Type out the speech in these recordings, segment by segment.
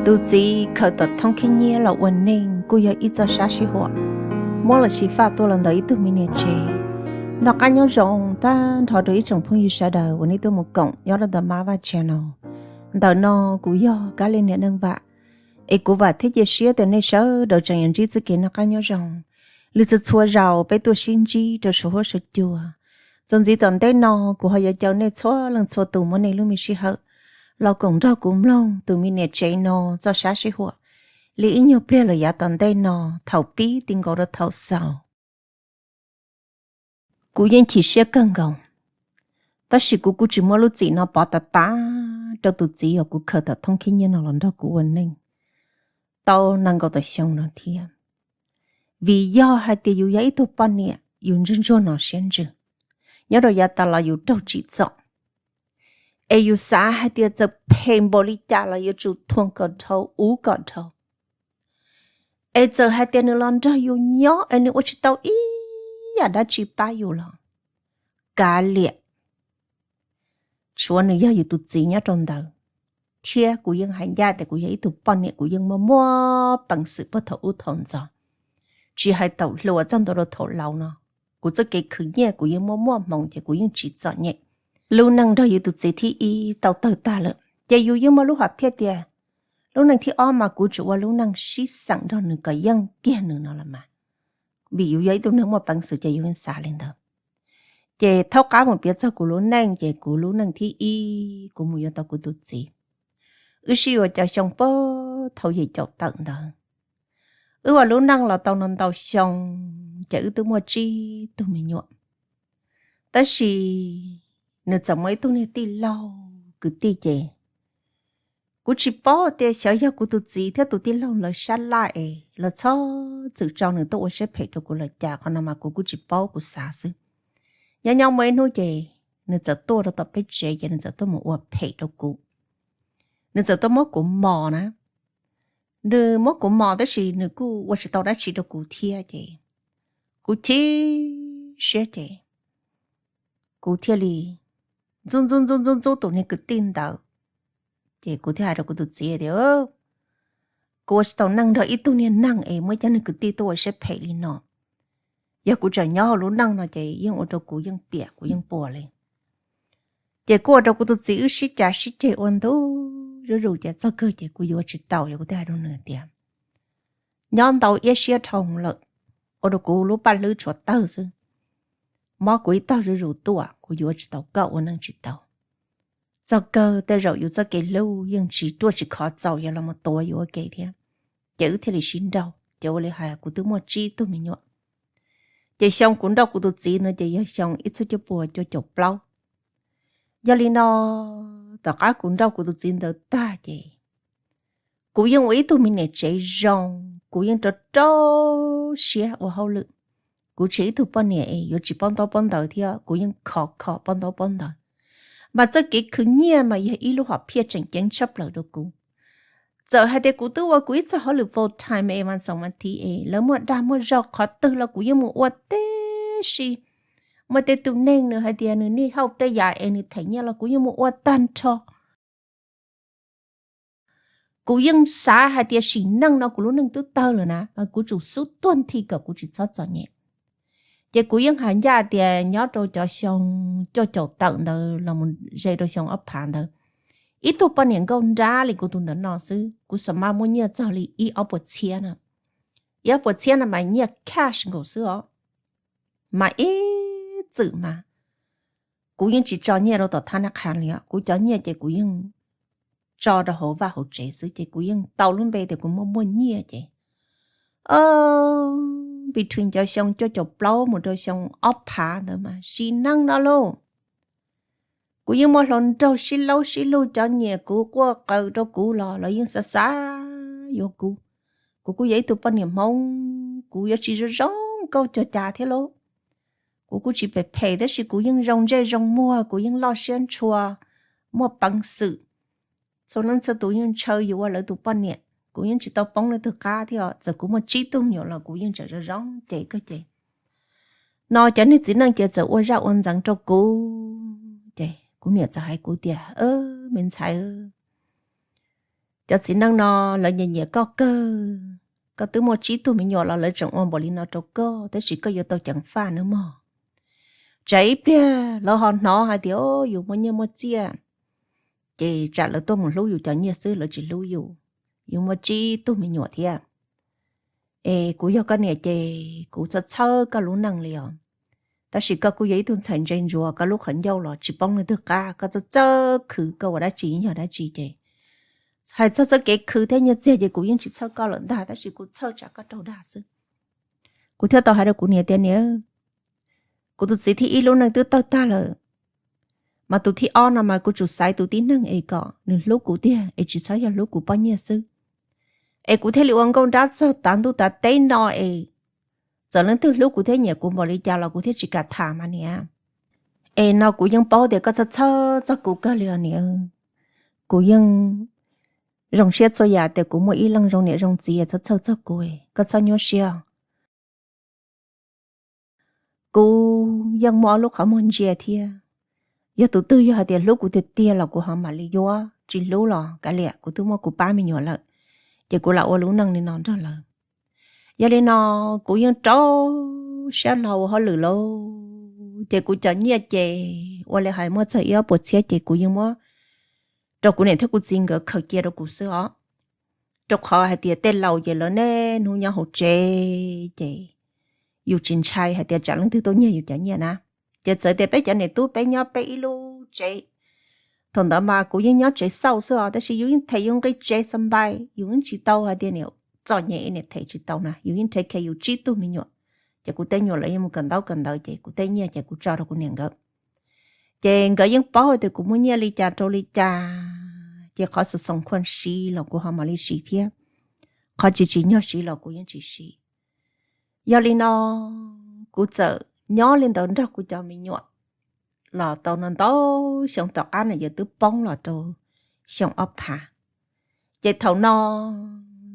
Tus txiv khaws tom thoob khib nyiab los ua neej kuj yog ib txoj sab sib huam, muab los xyiv faj tuaj los ntawm ib tug me niam tsev. Noj qab nyob zoo tag nrho rau ib tsoom phooj ywg sawv daws uas nej tuaj mus koom nyob rau ntawm Mab Vaj channel. Ntawm no kuv yog Kab Lis niam Neej Vam, es kuv vam thiab cia siab tias nej sawv daws tseem yuav ntsib txoj kev noj qab nyob zoo. Lwm txhua txhua zaus peb tuaj sib ntsib rau saum huab saum cua, txuas ntxiv tom ntej no kuv ho yuav caw nej txhua leej txhua tus muab nej lub me sij hawm los koom nrog kuv mloog tus me niam tsev no txoj sab sib huam li ib nyuag pliag los yav tom ntej no, thaum pib ti nkaus rau thaum xaus. Kuv yeej chim siab kawg nkaus, tab sis kuv kuj tsis muab lub txim no pov tas tas rau tus txiv uas kuv khaws tom thoob khib nyiab no los nrog kuv ua neej tau nees nkaum tawm xyoo no thiab. Vim yog hais tias yus yog ib tug poj niam yus ntsuag ntsuag no siab ntsws, nyob rau yav tas los yus raug tsim txom, es yus xav hais tias txawm phem npaum li cas los yuav tsum thuam kom dhau, uv kom dhau. Es txawm hais tias nws los nrog yus nyob es nws ua tsis tau ib yam dab tsi pab yus los kav liam, tshuav nws yog yus tus txiv nyob rau ntawd. Thiab kuv yeej hais ncaj tias kuv yog ib tug poj niam kuv yeej muaj muaj peev xwm puag thaum ub thaum ntxov, tsis hais thaum hluas txog ntua rau thaum laus no, kuv txoj kev khwv nyiaj kuv yeej muaj muaj hmoov ces kuv yeej tsim txom nyem. Lub neej nrog yus tus txiv thib ib tau tawg tag lawm ces yus yeej muaj lub hom phiaj tias lub neej thib ob mas kuv tsuas ua lub neej sib xeem nrog nws kom yeej kiag nws no los mas. Vim yus yog ib tug neeg muaj peev xwm ces yus yeej xav li ntawd. Ces thaub qab mus piav txog kuv lub neej ces kuv lub neej thib ib kuv mus yuav tau kuv tus txiv, wb sib yuav cov xyoo puag thaum yim caum tawm ntawd. Wb ua lub neej los tau no ntau xyoo, ces wb twb muaj tsib tug me nyuam. Tab sis nws txawm muaj ib tug niag tij laug kwv tij ces kuv tsis paub tias xyov yog kuv tus txiv thiab tus tij laug lawv sab laj es lawv txhob txwm tso nws tuaj ua siab phem rau kuv los cas, qhov no mas kuv kuj tsis paub, kuv xav xwb. Nyob nyob muaj ib hnub ces nws txawm tuaj rau tom peb tsev ces nws txawm tuaj mus ua phem rau kuv. Nws txawm tuaj muab kuv mos na, nws muab kuv mos tab sis nws kuj ua tsis tau dab tsi rau kuv thiab ces kuv chim siab ces kuv thiaj li ntxub ntxub ntxub ntxub ntxub tus niag kwv tij ntawd. Ces kuv thiaj hais rau kuv tus txiv tias, kuv ua tsis tau neej nrog ib tug niag neeg es muab cov niag kwv tij tuaj ua siab phem li no. Yog kuv tseem nyob hauv lub neej no ces yeej ua rau kuv yeej piam kuv yeej puas li. Ces kuj ua rau kuv tus txiv wb sib cav sib ceg ua ntu zuj zus ces txog kawg ces kuv yuav tsis tau, yog kuv thiaj hais rau nws tias, nyob ntau iab siab dhau lawm, ua rau kuv lub paj hlwb tshuav tawg xwb. Mob kuv ib tog zuj zus tuaj, kuv yuav tsis tau koj, ua neej tsis tau. Txog kawg tej zaum yus txoj kev hlub yeej tsis ruaj tsis khov txaus yog los mus tuav yus ua ke thiab. Ces wb thiaj li sib nrauj, ces ua li hais kuv twb muaj tsib tug me nyuam. Ces xyoo kuv nrauj kuv tus txiv ntawd ces yog xyoo ib txhiab cuaj puas cuaj caum plaub. Yog li no, tom qab kuv nrauj kuv tus txiv ntawd tag ces kuv yeej ua ib tug me niam tsev zoo, kuv yeej rau rau siab ua hauj lwm. Kuv tsis ib tug poj niam es yuav tsis paub ntaub paub ntawv thiab, kuv yeej khov kho paub ntaub paub ntawv. Mas txoj kev khwv nyiaj mas yog ib lub hom phiaj tseem ceeb tshaj plaws rau kuv. Txawm hais tias kuv twb ua kuv ib txoj hauj lwm full time es vas xaum vas thiv es lawv muaj dag muaj zog qhov twg los kuv yeej mus ua tib si. Muaj tej tus neeg nws hais tias nws nij hauj tej yam es nws them nyiaj los kuv yeej mus ua tag nrho. Kuv yeej xav hais tias sim neej no kuv lub neej twb tawg lawm na, kuv tsum xub tuag nthi kom kuv tsis txhob txom nyem. Ces kuv yeej hais ncaj tias nyob rau cov xyoo cuaj caum tawm ntawd los mus ze rau xyoo ob phav ntawd, ib tug poj niam nkauj nrab li kuv tus ntawm no xwb, kuv xam maj muaj nyiaj txog li ib ob puas txhiab no. Ib ob puas txhiab no mas nyiaj cash nkaus xwb os. Mas ib txwm mas kuv yeej tsis tso nyiaj rau tom thab nab qha li os, kuv cov nyiaj ces kuv yeej tso rau hauv vaj hauv tsev xwb, ces kuv yeej tau lub npe tias kuv muaj muaj nyiaj ces between cov xyoo cuaj caum plaub mus rau xyoo ob phav ntawd mas sim neej no lauj, kuv yeej muaj hluas nraug sib laub sib lug, cov nyiam kuv quaj qw rau kuv los lawv yeej xav xav yuav kuv. Kuv kuj yog ib tug poj niam Hmoob, kuv yuav tsis zoo zoo nkauj cuag cas thiab lauj. Kuv kuj tsis phem phem tab sis kuv yeej zoo ntsej zoo muag, kuv yeej loj siab ntshua, muaj peev xwm. Txhua leej txhua tus yeej ntshaw yus ua lawv tus poj niam, kuv yeej tsis tau poob leej twg qab thiab. Txawm kuv muaj tsib tug me nyuam los kuv yeej tseem zoo zoo ces kawg ces no cov niag txiv neej ces txawm ua zaj ua ntxeev rau kuv. Ces kuv niam txawm hais kuv tias, me ntxhais, Cov txiv neej no lawv nyiam nyiam koj kawg, koj twb muaj tsib tug me nyuam los lawv tseem ua npaum li no rau koj, tab sis koj yuav tau ceev faj nawb mog. Tsam ib pliag lawv ho hnov hais tias yus muaj nyiaj muaj txiaj, ces tsam lawv tuaj mus hlub yus cov nyiaj xwb, lawv tsis hlub yus. Yus muaj tsib tug me nyuam thiab. Es kuv yog koj niam ces kuv txhawj txhawj koj lub neej li os. Tab sis koj kuj yog ib tug ntxhais ntse ntsuav, koj lub qhov ncauj los tsis poob leej twg qab, koj txawj txawj khwv koj ua dab tsi yog dab tsi ces, hais txog txoj kev khwv thiab nyiaj txiag ces kuv yeej tsis txhawj koj lawm ntag, tab sis kuv txhawj tsam koj raug dag xwb. Kuv thiaj tau hais rau kuv niam tias, niam, kuv tus txiv thib ib lub neej twb tawg tag lawm, mas tus thib ob no mas kuv tsum xaiv tus tib neeg es kom nws hlub kuv tiag es tsis txhob yog hlub kuv poj nyiaj xwb, es kuv thiaj li ua nkauj nrab txog tav ntuj tav teb no es txawm leej twg hlub kuv thiab nyiam kuv npaum li cas los kuv thiaj tsis kam tham mas niam. Es no kuv yeej paub tias koj txhawj txhawj txog kuv kawg li os niam. Kuv yeej zoo siab txhua yam tias kuv muaj ib leej zoo niam zoo txiv txhawj txhawj txog kuv, koj txhob nyuaj siab. Kuv yeej muaj ob lub qhov muag ntsia thiab. Yog tus twg yog hais tias hlub kuv tiag tiag los kuv ho mam li yuav, tsis hlub los kav liam, kuv twb muaj kuv pab me nyuam lawm, ces kuv lam ua lub neej li no nrog lawv. Yog li no kuv yeej rau siab hlo ua hauj lwm lauj, ces kuv cov nyiaj ces ua li hais muaj txog ib ob puas txhiab ces kuv yeej muab rau kuv niam thiab kuv txiv nkawd khaws cia rau kuv xwb os. Rau qhov hais tias tej laus ces lawv niaj hnub nyob hauv tsev ces yus tsis ntshai hais tias tsam leej twg tuaj nyiag yus cov nyiaj na. Ces txawm tias peb cov niam tub peb nyob peb ib lub tsev, thaum ntawd mas kuv yeej nyob tsev xauj xwb os, tab sis yus yeej them yus nqi tsev xa npai, yus yeej tsis tau hais tias niam txom nyem niam them tsis tau na, yus yeej them khe yus tsib tug me nyuam. Ces kuv tej nyuam lawv yeej mus kawm ntaub kawm ntawv ces kuv tej nyiaj ces kuv tso rau kuv niam nkawd. Ces nkawd yeej paub tias kuv muaj nyiaj li cas rau li cas, ces qhov xoo xoos khuam siv los kuv ho mam li siv thiab, qhov tsis tsim nyog siv los kuv yeej tsis siv. Yog li no kuv txawm nyob li ntawd nrog kuv cov me nyuam los tau no ntau xyoo, tom qab no yawg twb poob los rau xyoo ob phav. Ces thaum no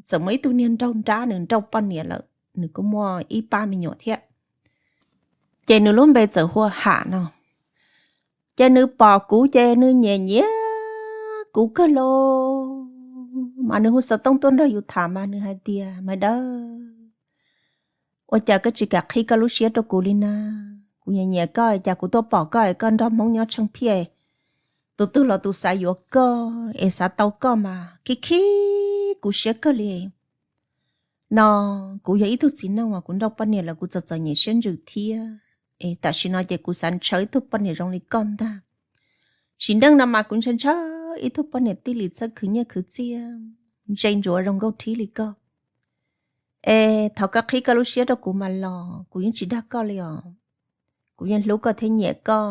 txawm muaj ib tug niag nraug nrab, nws nrauj poj niam lawm, nws kuj muaj ib pab me nyuam thiab. Ces nws lub npe txawm hu ua Ham no. Ces nws pom kuv ces nws nyiam nyiam kuv kawg lauj, mas nws hu xov tooj tuaj nrog yus tham mas nws hais tias, Maiv Dawb, ua cas koj tsis kam qhib koj lub siab rau kuv li na? Kuv nyiam nyiam koj, cas kuv tuaj pom koj es koj nrog Hmoob nyob tsheej phiaj, tus twg los tus xav yuav koj es xav tau koj mas khib khib kuv siab kawg li. No kuv yog ib tug txiv neej uas kuv nrauj poj niam lawm kuv txom txom nyem siab ntsws thiab, es tam sim no ces kuv xav ntshaw ib tug poj niam zoo li koj ntag. Sim neej no mas kuv ntshaw ntshaw ib tug poj niam tij li txawj khwv nyiaj khwv txiaj, ntse ntsuav zoo nkauj thib li koj. Es thov koj qhib koj lub siab rau kuv mas los, kuv yeej tsis dag koj li os. Kuv yeej hlub koj thiab nyiam koj.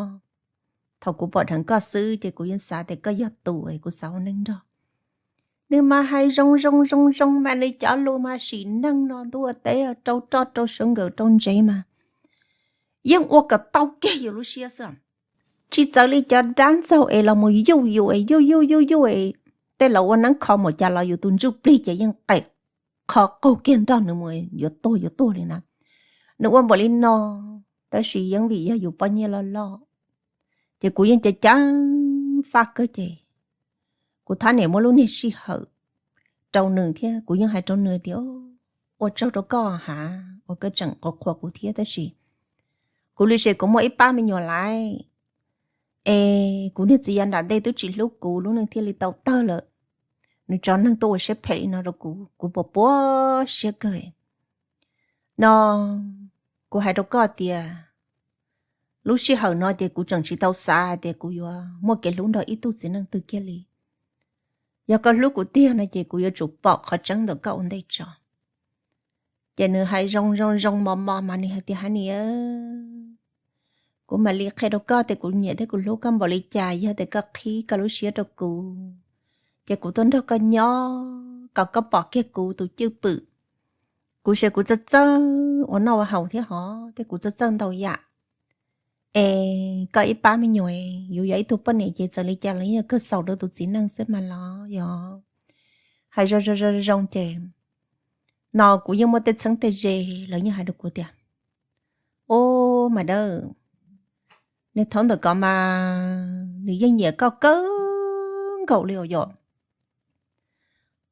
Thaum kuv pom dheev koj xwb ces kuv yeej xav tias koj yog tus es kuv xav ua neej nrog. Nws mas hais zoo zoo zoo zoo mas nws cov lus mas sim neej no ntuj ua teb rau roj rau suav nkawm rau ntsev mas yeej ua kom tau kiag yus lub siab xwb. Tsis txawv li cov dab ntxaug es los mus yuj yus es yuj yuj yuj yuj es tej laus ua neeb kho mus cas los yus tus ntsuj plig ces yeej qem qho qaug kiag nrog nws mus yuav tuag yuav tuag li na. Nws ua npaum li no, tab sis yeej vim yog yus poj nyiaj loj loj, ces kuv yeej ceev ceev faj kawg ces kuv thab niam muab lub niag sij hawm rau nws thiab kuv yeej hais rau nws tias, ua tsaug rau koj Ham uas koj tseem qhuas qhuas kuv thiab, tab sis kuv lwm seem kuv muaj ib pab me nyuam lawm, es kuv niag txiv yav nram ntej twb tsis hlub kuv, lub neej thiaj li tau tawg lawm. Nws tso neeg tuaj ua siab phem li no rau kuv, kuv puas puas siab kawg. No kuv hais rau koj tias lub sij hawm no ces kuv tseem tsis tau xav hais tias kuv yuav muaj kev hlub nrog ib tug txiv neej twg kiag li. Yog koj hlub kuv tiag no ces kuv yuav tsum pom qhov tseeb ntawm koj ua ntej tso. Ces nws hais zoo zoo zoo mos mos mas nws hais tias, Ham niam, kuv mam li qhia rau koj tias kuv nyiam thiab kuv hlub koj npaum li cas, yog tias koj qhib koj lub siab rau kuv, ces kuv tuaj nrog koj nyob kom koj pom kiag kuv tus cwj pwm. Kuv saib kuv txawj txawj ua noj ua haus thiab hos, thiab kuv txawj txawj ntau yam. Es koj ib pab me nyuam, yus yog ib tug poj niam ces txawm li cas los yog kawg xaus rau tus txiv neej xwb mas los yog. Hais zoo zoo zoo zoo ces no kuv yeej muaj tej txheeb tej ze, lawv yeej hais rau kuv tias, Ub, Maiv Dawb, niag thaub ntawm ko mas nws yeej nyiam koj kawg nkaus li os yom.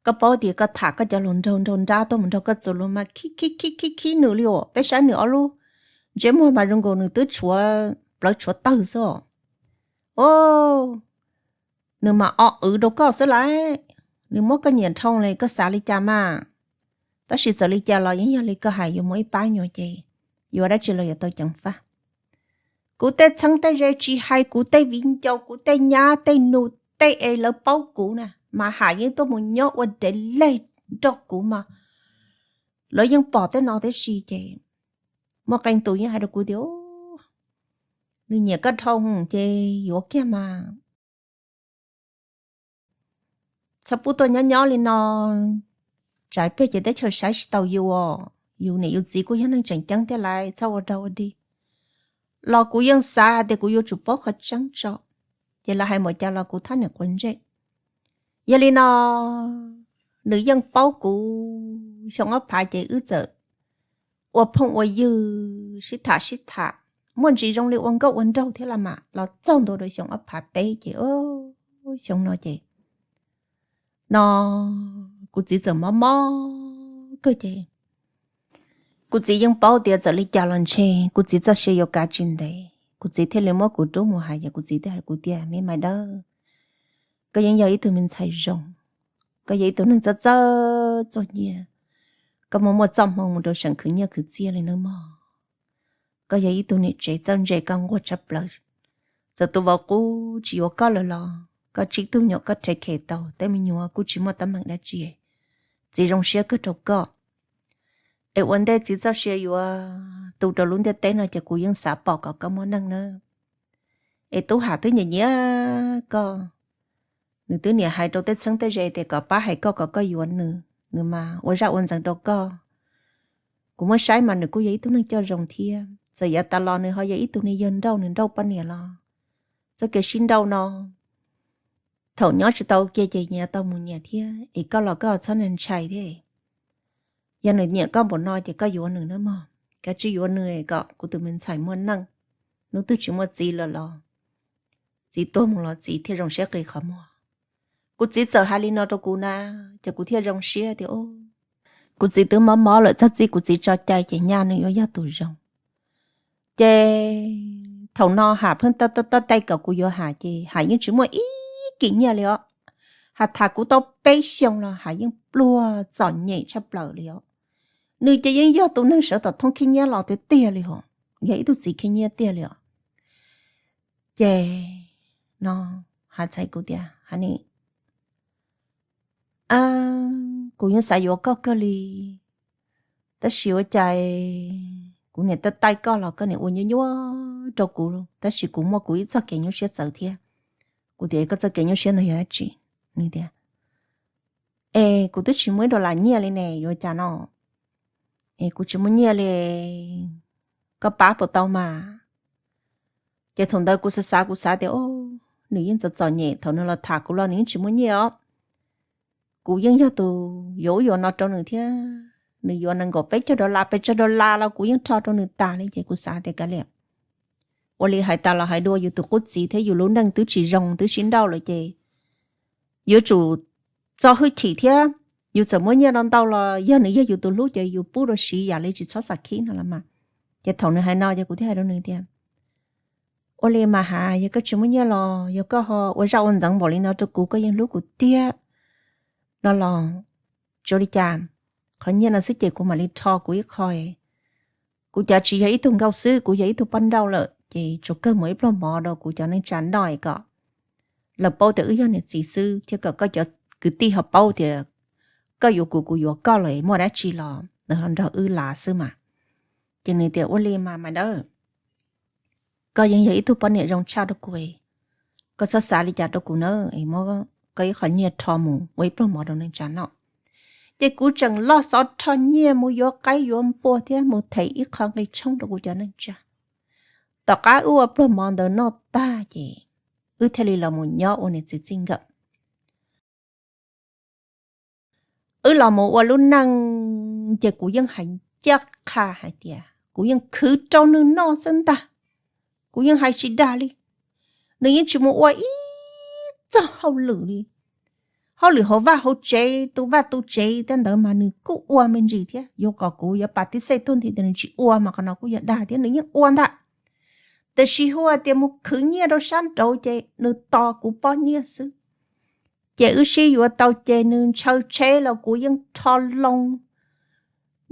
Koj paub tias koj tham koj cov lus nraug nraug nrab tuaj mus nrog koj txus lus mas khib khib khib khib nws li os. Peb saib nws ob lub ntsej muag mas zoo nkaus nws twb tshuav plawv tshuav tawg xwb os. Nws mas o wv rau koj xwb lauj. Nws muab koj nyiam dhau li, koj xav li cas mas. Tab sis txawm li cas los yeej yog li koj hais, yuav muaj ib pab nyuag ces yuav dab tsi los yuav tau ceev faj. Kuv tej txheeb tej ze, tsis hais kuv tej viv ncaus, kuv tej nyab tej nus, tej es lawv paub kuv na mas Ham yeej tuaj mus nyob ua dev leg nrog kuv mas lawv yeej pom tej no tib si ces muaj qee tus yeej hais rau kuv tias nws nyiam koj dhau ces yuav kiag mas. Txhob pub tuaj nyob nyob li no, tsam pliag ces teb chaws saib tsis taus yus. Yus niam yus txiv kuj yog neeg tseem ceeb thiab lawv txhob ua dog ua dig. Los kuv yeej xav hais tias kuv yuav tsum paub qhov tseeb tso, ces lawv hais npaum cas los kuv thab niam quav ntsej. Yog li no nws yeej paub kuv. Xyoo ob phav ces wb txawm ua phooj ua ywg sib tham sib tham, muaj ntsis zoo li ua nkauj ua nraug thiab los mas los txog ntua rau xyoo ob phav peb ces xyoo no ces no kuv txiv txawm mob mob kawg ces kuv txiv yeej paub tias txawm li cas los ntshe kuv txiv txoj sia yuav kav tsis ntev. Kuv txiv thiaj li muab kuv rub mus hais ces kuv txiv thiaj hais kuv tias, Me Maiv Dawb, koj yeej yog ib tug me ntxhais zoo, koj yog ib tug neeg txawj txawj txuag nyiaj, koj muaj muaj txoj hmoo mus rau seem khwv nyiaj khwv txiaj li nawb mog. Koj yog ib tug niam tsev txawj ntse, koj nquag tshaj plaws. Txawm tus vauv qub tsis yuav koj lawm los koj tsib tug nyuam koj rhe khe tau, tej me nyuam kuj tsis muaj teeb meem dab tsi. Txiv zoo siab kawg rau koj. Es ua ntej txiv txoj sia yuav tu rau lub ntiaj teb no ces kuv yeej xav pom kom koj muaj neej nawb. Es Tub Ham twb nyiam nyiam koj, nws twb niam hais rau tej txheeb tej ze tias kom pab hais koj kom koj yuav nws, nws mas ua zaj ua ntxeev rau koj. Kuv muab saib mas nws kuj yog ib tug neeg coj zoo thiab, txawm yav tas los nws ho yog ib tug niag yawg nrauj, nws nrauj poj niam los txoj kev sib nrauj no thaum nyob tsis tau kiag ces nyias tau mus nyias thiab. Es koj los koj txhob ntshai thiab. Yog nws nyiam koj npaum no ces koj yuav nws nawb mog. Kav tsij yuav nws kom kuv tus me ntxhais muaj neej, hnub twg tsis muaj txiv lawm los txiv tuag mus los txiv thiaj zoo siab qi qhov muag. Kuv txiv txawm hais li no rau kuv na, ces kuv thiaj zoo siab tias kuv txiv twb mob mob lawm, txog txij kuv txiv tso cai ces nyaj nws yuav yog tus zoo. Ces thaum no Ham pheej tab tab taij kom kuv yuav Ham ces Ham yeej tsis muaj ib kis nyiaj li os. Ham tham kuv tau peb xyoos los Ham yeej pluag txom nyem tshaj plaws li os. Nws ces yeej yog tus neeg sawv tom thoob khib nyiab los tiag tiag li hos, yog ib tug txiv khib nyiab tiag li os. Ces no Ham txhais kuv tias, Ham ni, kuv yeej xav yuav koj kawg li, tab sis ua cas kuv niam tab taij koj los koj niam ua nyuaj nyuaj rau kuv, tab sis kuv muaj kuv ib txoj kev nyuaj siab txawv thiab. Kuv tias, Koj txoj kev nyuaj siab ntawd yog dab tsi? Nws tias, Es kuv twb tsis muaj ib dollar nyiaj li ne, yuav cas no? Es kuv tsis muaj nyiaj li, koj pab puas tau mas? Ces thaum ntawd kuv xav xav kuv xav tias, nws yeej txom txom nyem, thaum nws los tham kuv los nws yeej tsis muaj nyiaj os. Kuv yeej yog tus yuav ub yuav no rau nws thiab, nws yuav nees nkaum peb caug dollar, pes tsawg dollar los kuv yeej rho rau nws tas li. Ces kuv xav tias kav liam, ua li hais tas los hais dua, yus tus qub txiv thiab yus lub neej twb tsis zoo twb sib nrauj lawm ces yuav tsum txo hwj chim thiab. Yus txawm muaj nyiaj no ntau los yog nws yog yus tus hlub ces yus pub rau siv yam li tsis txhob xav khib no los mas. Ces thaum nws hais no ces kuv thiaj hais rau nws tias, Ua li mas Ham, yog koj tsis muaj nyiaj los yog koj ho ua zaj ua ntxeev npaum li no rau kuv, koj yeej hlub kuv tiag no los tsuav li cas, qhov nyiaj no xwb ces kuv mam li rho kuv ib qho. Kuv cav tsis yog ib tug nkauj xwb, kuv yog ib tug poj nrauj lawm ces tsuas kawg mus ib pluag mov rau kuv cov neej tsa noj kom lawv paub tias wb yog niam txiv xwb thiab kom koj cov kwv tij ho paub tias koj yuav kuv, kuv yuav koj los muaj dab tsi los lawv ho nrog wb lav xwb mas. Ces nws tias, Ua li mas Maiv Dawb, koj yeej yog ib tug poj niam zoo tshaj rau kuv, koj txhob xav li cas rau kuv na, es muab koj ib qho nyiaj rho mus ua ib pluag mov rau neej tsa noj. Ces kuv tseem loj xov rho nyiaj mus yuav qaib yuav npua thiab mus them ib qho nqi tshoob rau kuv cov neej tsa. Tom qab wb ua pluag mov ntawd noj tag ces wb thiaj li los mus nyob ua niam txiv txij nkawm. Wb los mus ua lub neej ces kuv yeej hais ncaj qha hais tias kuv yeej khwv rau nws noj xwb ntag. Kuv yeej hais tsis dag li. Nws yeej tsis mus ua ib txoj hauj lwm li. hauj lwm hauv vaj hauv tsev, tu vaj tu tsev tej ntawd mas nws kuj ua me ntsis thiab. Yuav kom kuv yuav pas tib xej tuag nthi tias nws tsis ua mas qhov no kuj yog dag thiab, nws yeej ua ntag. Tiam sis hu tias mus khwv nyiaj rau sab nraud ces nws tos kuv pob nyiaj xwb. Ces wb sib yuav tau ces nws ntshaw tsheb los kuv yeej rho loo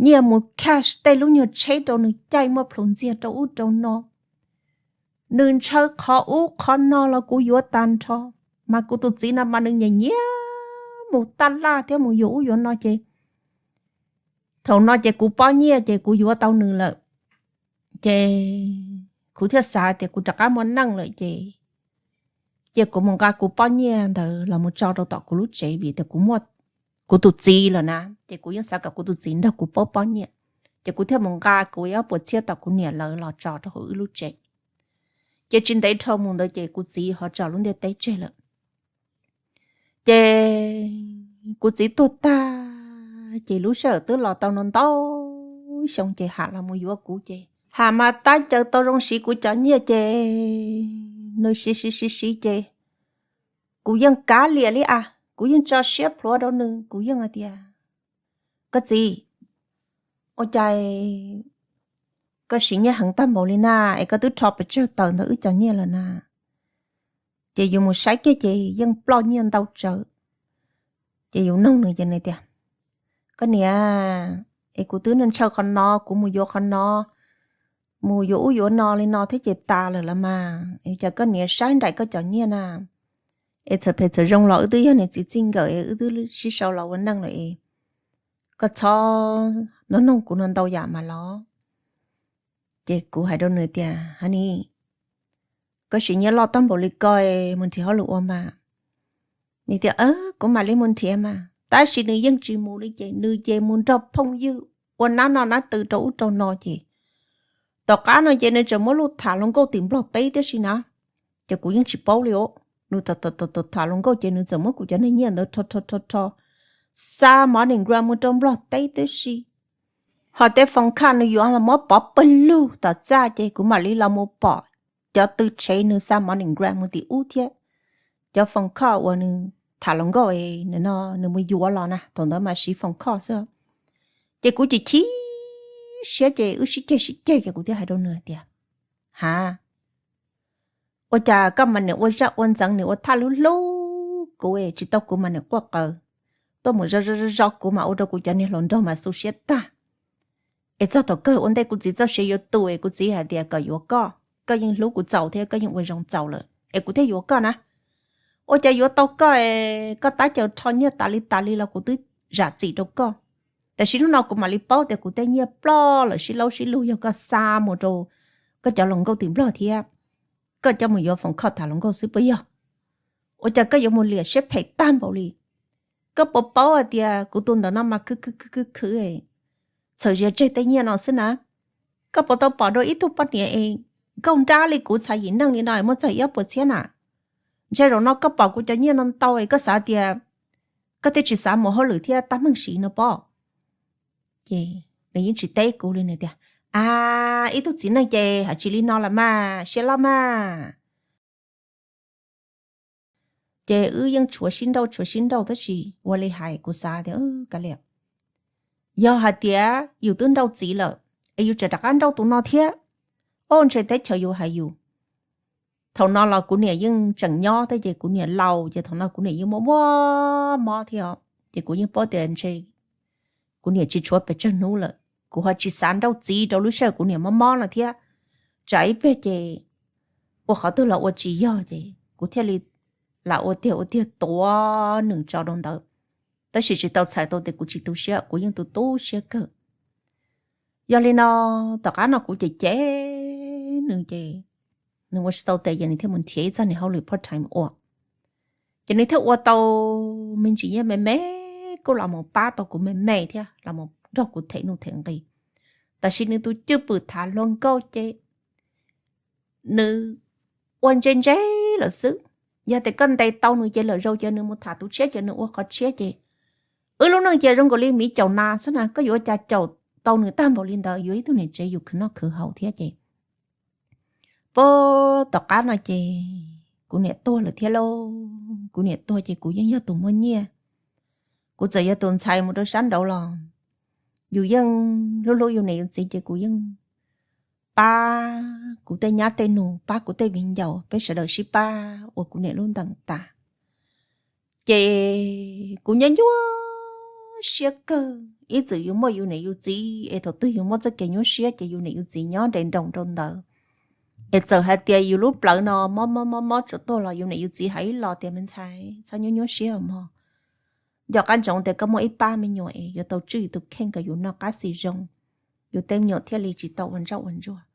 nyiaj mus cash tej lub nyuag tsheb rau nws caij muaj plhus ntxiag rau ub rau no. Nws ntshaw qhov ub qhov no los kuv yuav tag nrho. Mas kuv tus txiv no mas nws nyiam nyiam mus taj laj thiab mus yuav ub yuav no ces thaum no ces kuv pob nyiaj ces kuv yuav tau nws lawm. Ces kuv thiaj xav tias kuv rov qab muaj neej lawm ces, ces kuv mus nqa kuv pob nyiaj ntawd los mus tso rau tom kuv lub tsev vim tias kuv muaj kuv tus txiv lawm na. Ces kuv yeej xav kom kuv tus txiv nrog kuv paub pob nyiaj. Ces kuv thiaj mus nqa kuv ib ob puas txhiab tom kuv niam lawv los tso rau hauv wb lub tsev. Ces tsis ntev dhau mus ntawd ces kuv txiv ho tso lub ntiaj teb tseg lawm. Ces kuv txiv tuag tag ces lub sij hawm twb los tau no ntau xyoo ces Ham los mus yuav kuv ces Ham mas tab caw tau zoo siv kuv cov nyiaj ces nws siv siv siv siv ces kuv yeej kav liam li as, kuv yeej tso siab plhuav rau nws, kuv yeej hais tias, koj txiv, ua cas koj siv nyiaj heev tag npaum li na, es koj twb rho pes tsawg tawm ntawm wb cov nyiaj lawm na? Ces yus mus saib kiag ces yeej ploj nyiaj ntau tsawv. Ces yus nug nws ces nws tias, koj niam, es kuv twb ntshaw qhov no, kuv mus yuav qhov no, mus yuav ub yuav no li no thiab ces tas lawm los mas, es cas koj niam saib nraim koj cov nyiaj na? Es txawm phem txawm zoo los wb twb yog niam txiv txij nkawm es wb twb sib sau los ua neej lawm es koj txhob nug nug kuv no ntau yam mas los. Ces kuv hais rau nws tias, ha ni, koj siv nyiaj loj tag npaum li ko mus nrhiav hauj lwm ua mas. Nws tias, kuv mam li mus nrhiav mas. Tab sis nws yeej tsis mus li ces nws ces mus nrog phooj ywg ua nab no nab tw rau ub rau no ces tom qab no ces nws tseem muab luj tham hluas nkauj tim Nplog teb tib si na. Ces kuv yeej tsis paub li os. Nws tham hluas nkauj ces nws txawm muab kuv cov niag nyiaj ntawd rho rho rho rho xa MoneyGram mus rau Nplog teb tib si. Ho tej phone call nws yuav mas muab pov pawg lug tom txaj ces kuv mam li los mus pom cov tw tshev nws xa MoneyGram mus tim ub thiab. Cov phone call uas nws tham hluas nkauj no nws mus yuav los na, thaum ntawd mas siv phone call xwb. Ces kuv chim chim siab ces wb sib ceg sib ceg ces kuv thiaj hais rau nws tias, ha, ua cas koj mas niam ua zaj ua ntxeev, niam ua thaj lub hlub kuv es tsis tau kuv mas niam quaj qw tuaj mus zov zov zov kuv mas ua rau kuv cov niag hluas nraug mas xu siab tag. Es txog thaum kawg ua ntej kuv txiv txoj sia yuav tu es kuv txiv hais tias kom yuav koj, koj yeej hlub kuv txaus thiab koj yeej ua zoo txaus lawm es kuv thiaj yuav koj na. Ua cas yuav tau koj es koj tab caw rho nyiaj tas li tas li los kuv twb zam txim rau koj. Tiam sis hnub no kuv mam li paub tias kuv tej nyiaj ploj lawm sib laub sib lug yog koj xa mus rau koj cov hluas nkauj tim Nplog thiab koj coj mus yuav phone call tham hluas nkauj xwb puas yog? Ua cas koj yuav mus liam siab phem tag npaum li? Koj puas paub hais tias kuv tus ntawm no mas khwv khwv khwv khwv khwv, txhawm zias tseg tej nyiaj no xwb na. Koj puas tau pom dua ib tug poj niam es nkauj nrab li kuv txhais yim neej li no es muaj txog ib ob puas txhiab na? Ntshe zaum no koj pom kuv cov nyiaj no ntau es koj xav tias koj thiaj tsis xav mus hauj lwm thiab tab meeg siv no pob. Ces nws yeej tsis teb kuv li, nws tias, a, ib tug txiv neej ces hais tsis li no los mas, siab loj mas. Ces wb yeej tshuav sib nrauj tshuav sib nrauj tab sis ua li hais kuv xav tias, kav liam, yog hais tias yus twb nrauj txiv lawm es yus tseem rov qab nrauj tus no thiab, o, ntshe teb chaws yuav hais yus. Thaum no los kuv niam yeej tseem nyob thiab ces kuv niam laus ces thaum no kuv niam yeej muaj muaj mob thiab os. Ces kuv yeej paub tias ntshe kuv niam tsis tshuav pes tsawg hnub lawm, kuv ho tsis xav nrauj txiv rau lub sij hawm kuv niam mob mob no thiab. Tsam ib pliag ces ua qhov twg los ua tsis yog ces kuv thiaj li lam ua tiag ua tiag tuav nws tso rau ntawd. Tab sis tsis tau txhais tau tias kuv tsis tu siab, kuv yeej tu tu siab kawg. Yog li no, tom qab no kuv cem cem nws ces nws ua tsis tau tes ces nws thiaj mus nrhiav ib txoj niag hauj lwm part time ua. Ces nws thiaj ua tau me ntsis nyiaj me me, kuj los mus pab tau kuv me me thiab los mus nrog kuv them nuj them nqi. Tab sis nws tus cwj pwm tham hluas nkauj ces nws ua ntse ntse lawm xwb. Yog tias koj ntes tau nws ces lawm zaus ces nws mus tham tus tshiab ces nws ua qhov tshiab ces wb lub neej ces zoo nkaus li miv caum nas xwb na, koj yuav ua cas caum tau nws tag npaum li ntawd, yuav ib tug niam tsev yus khwv noj khwv haus thiab ces. Puag tom qab no ces kuv niam tuag lawm thiab lauj. Kuv niam tuag ces kuv yeej yog tus muaj nyiaj, Kuv txawm yog tus ntxhais mus rau sab nraud los yus yeej hlub hlub yus niam yus txiv ces kuv yeej pab kuv tej nyab tej nus, pab kuv tej viv ncaus, peb sawv daws sib pab ua kuv niam lub ntees tas. Ces kuv nyuaj nyuaj siab kawg, ib txwm yus muaj yus niam yus txiv es thaum twg yus muaj txoj kev nyuaj siab ces yus niam yus txiv nyob nres nroos rau ntawd. Es txawm hais tias yus lub plawv no mob mob mob mob tsuas tuag los yus niam yus txiv hais ib los tias, me ntxhais, txhob nyuaj nyuaj siab mog, nco qab ntsoov tias koj muaj ib pab me nyuam es yuav tau tswj yus tus kheej kom yus noj qab xis zoo, yus tej me nyuam thiaj li tsis tau ua ntsoj ua ntsuag.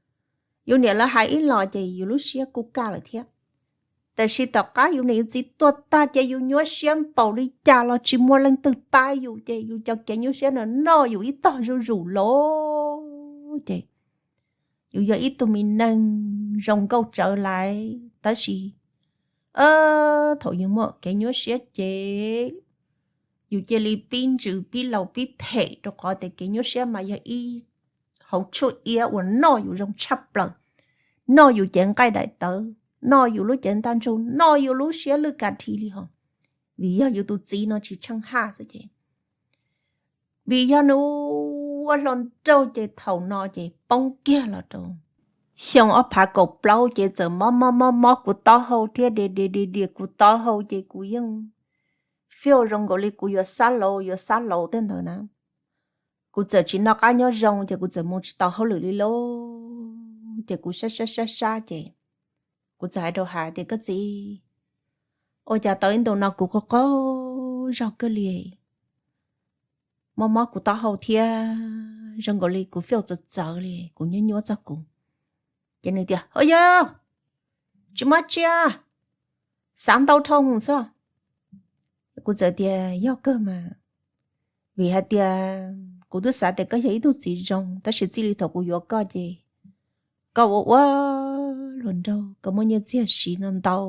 Yus niam lawv hais ib los ces yus lub siab kuj kaj lawm thiab. Tiam sis tom qab yus niam yus txiv tuag tag ces yus nyuaj siab npaum li cas los tsis muaj leej twg pab yus ces yus cov kev nyuaj siab no noj yus ib tog zuj zus lawm ces yus yog ib tug me neeg zoo nkauj tsawv lawm tab sis thaum yus muaj kev nyuaj siab ces yus cia li pib ntsws pib laus pib phem rau qhov tias kev nyuaj siab mas yog ib hauv tshuaj iab uas noj yus zoo tshaj plaws, noj yus cev nqaij daim tawv, noj yus lub cev ntaj ntsug, noj yus lub siab lwj kas dhi li hos. Vim yog yus tus txiv no tsis tsheej haj xwb ces vim yog nws ua hluas nraug ces thaum no ces poob kiag los rau xyoo ob phav kaum plaub ces txawm mob mob mob mob kuv taub hau thiab dias dias dias dias kuv taub hau ces kuv yeej feel zoo nkaus li kuv yuav xab laus yuav xab laus tej ntawd na. Kuv txawm tsis noj qab nyob zoo ces kuv txawm mus tsis tau hauj lwm li lauj. Ces kuv sab sab sab sab ces kuv txawm hais rau Hav tias, koj txiv, ua cas tau ib ntu no kuv qaug qaug zog kawg li, mob mob kuv taub hau thiab zoo nkaus li kuv feel txawv txawv li, kuv nyuaj nyuaj txog kuv. Ces nws tias, ho yog tsis muaj tsi, xav ntau dhau xwb. Kuv txawm tias, yog kawg mas, vim hais tias kuv twb xav tias koj yog ib tug txiv zoo tab sis txij li thaum kuv yuav koj ces koj ua ua hluas nraug, koj muaj nyiaj txiag siv no ntau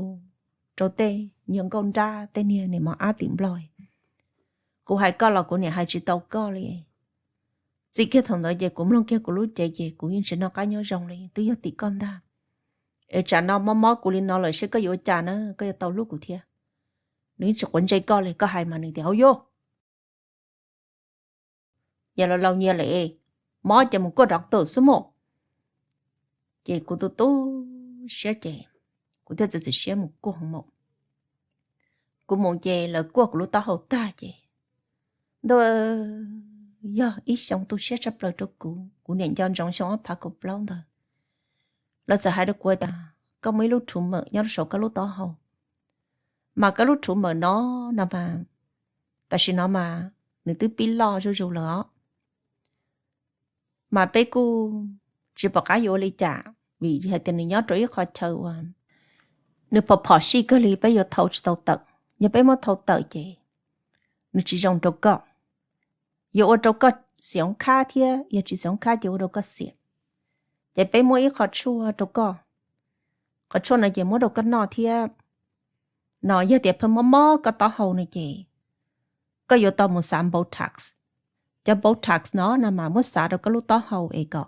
rau tej nyuag nkauj nrab tej niag niam mos ab tim Nplog. Kuv hais koj los kuv niam hais tsis tau koj li. Txij kiag thaum ntawd ces kuv mloog kiag kuv lub cev ces kuv yeej tsis noj qab nyob zoo li, twb yog tim koj ntag. Es tsam no mob mob kuv li no lawm seb koj yuav ua cas na, koj yuav tau hlub kuv thiab. Nws yeej tsis quav ntsej koj li, koj hais mas nws tias, hauv yuj, nyias los laus nyias lawm, mob ces mus kuaj doctor xwb mog. Ces kuv tu tu siab ces kuv thiaj txiav txim siab mus kuaj hoo maum. Kuv mus ces lawv kuaj kuv lub taub hau tag ces ntuj, yog ib xyoo tu siab tshaj plaws rau kuv. Kuv niam nco ntsoov xyoo ob phav kaum plaub ntawd, lawv txawm hais rau kuv tias koj muaj ib lub rhuv mawm nyob rau saum koj lub taub hau, mas koj lub rhuv mawm no no mas tam sim no mas nws twb pib loj zuj zus lawm os. Mas peb kuj tsis pom qab yuav ua li cas vim hais tias nws nyob rau ib qho chaw uas nws phom phom sij kawg li, peb yuav thau tsis tau tawm. Yog peb muab thau tawm ces nws tsis zoo rau koj, yuav ua rau koj xiam oob khab thiab yog tsis xiam oob khab ces ua rau koj xiam. Ces peb muab ib qho tshuaj rau koj, qhov tshuaj no ces muab rau koj noj thiab no, yog tias pheej mob mob koj taub hau no ces koj yuav tau mus xav Botox. Cov Botox no no mas muab xav rau koj lub taub hau es kom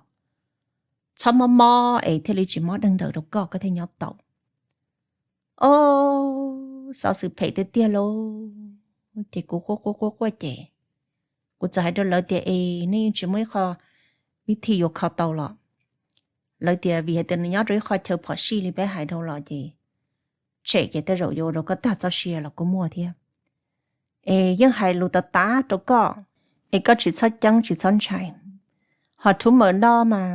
txhob mob mob es thiaj li tsis mob deeg daws rau koj, koj thiaj nyob tau. Os, xov xwm phem tiag tiag lauj. Ces kuv quaj quaj quaj quaj ces kuv txawm hais rau lawv tias es nej yeej tsis muaj ib qho vib thi yuav kho tau los? Lawv tias vim hais tias nws nyob rau ib qho chaw phom sij li peb hais rau los ces tshem ces tej zaum yuav ua rau koj tag txoj sia los kuj muaj thiab. Es yeej hais lus tav tav rau koj es koj tsis txhob ceeb tsis txhob ntshai. Ho rhuv mawm no mas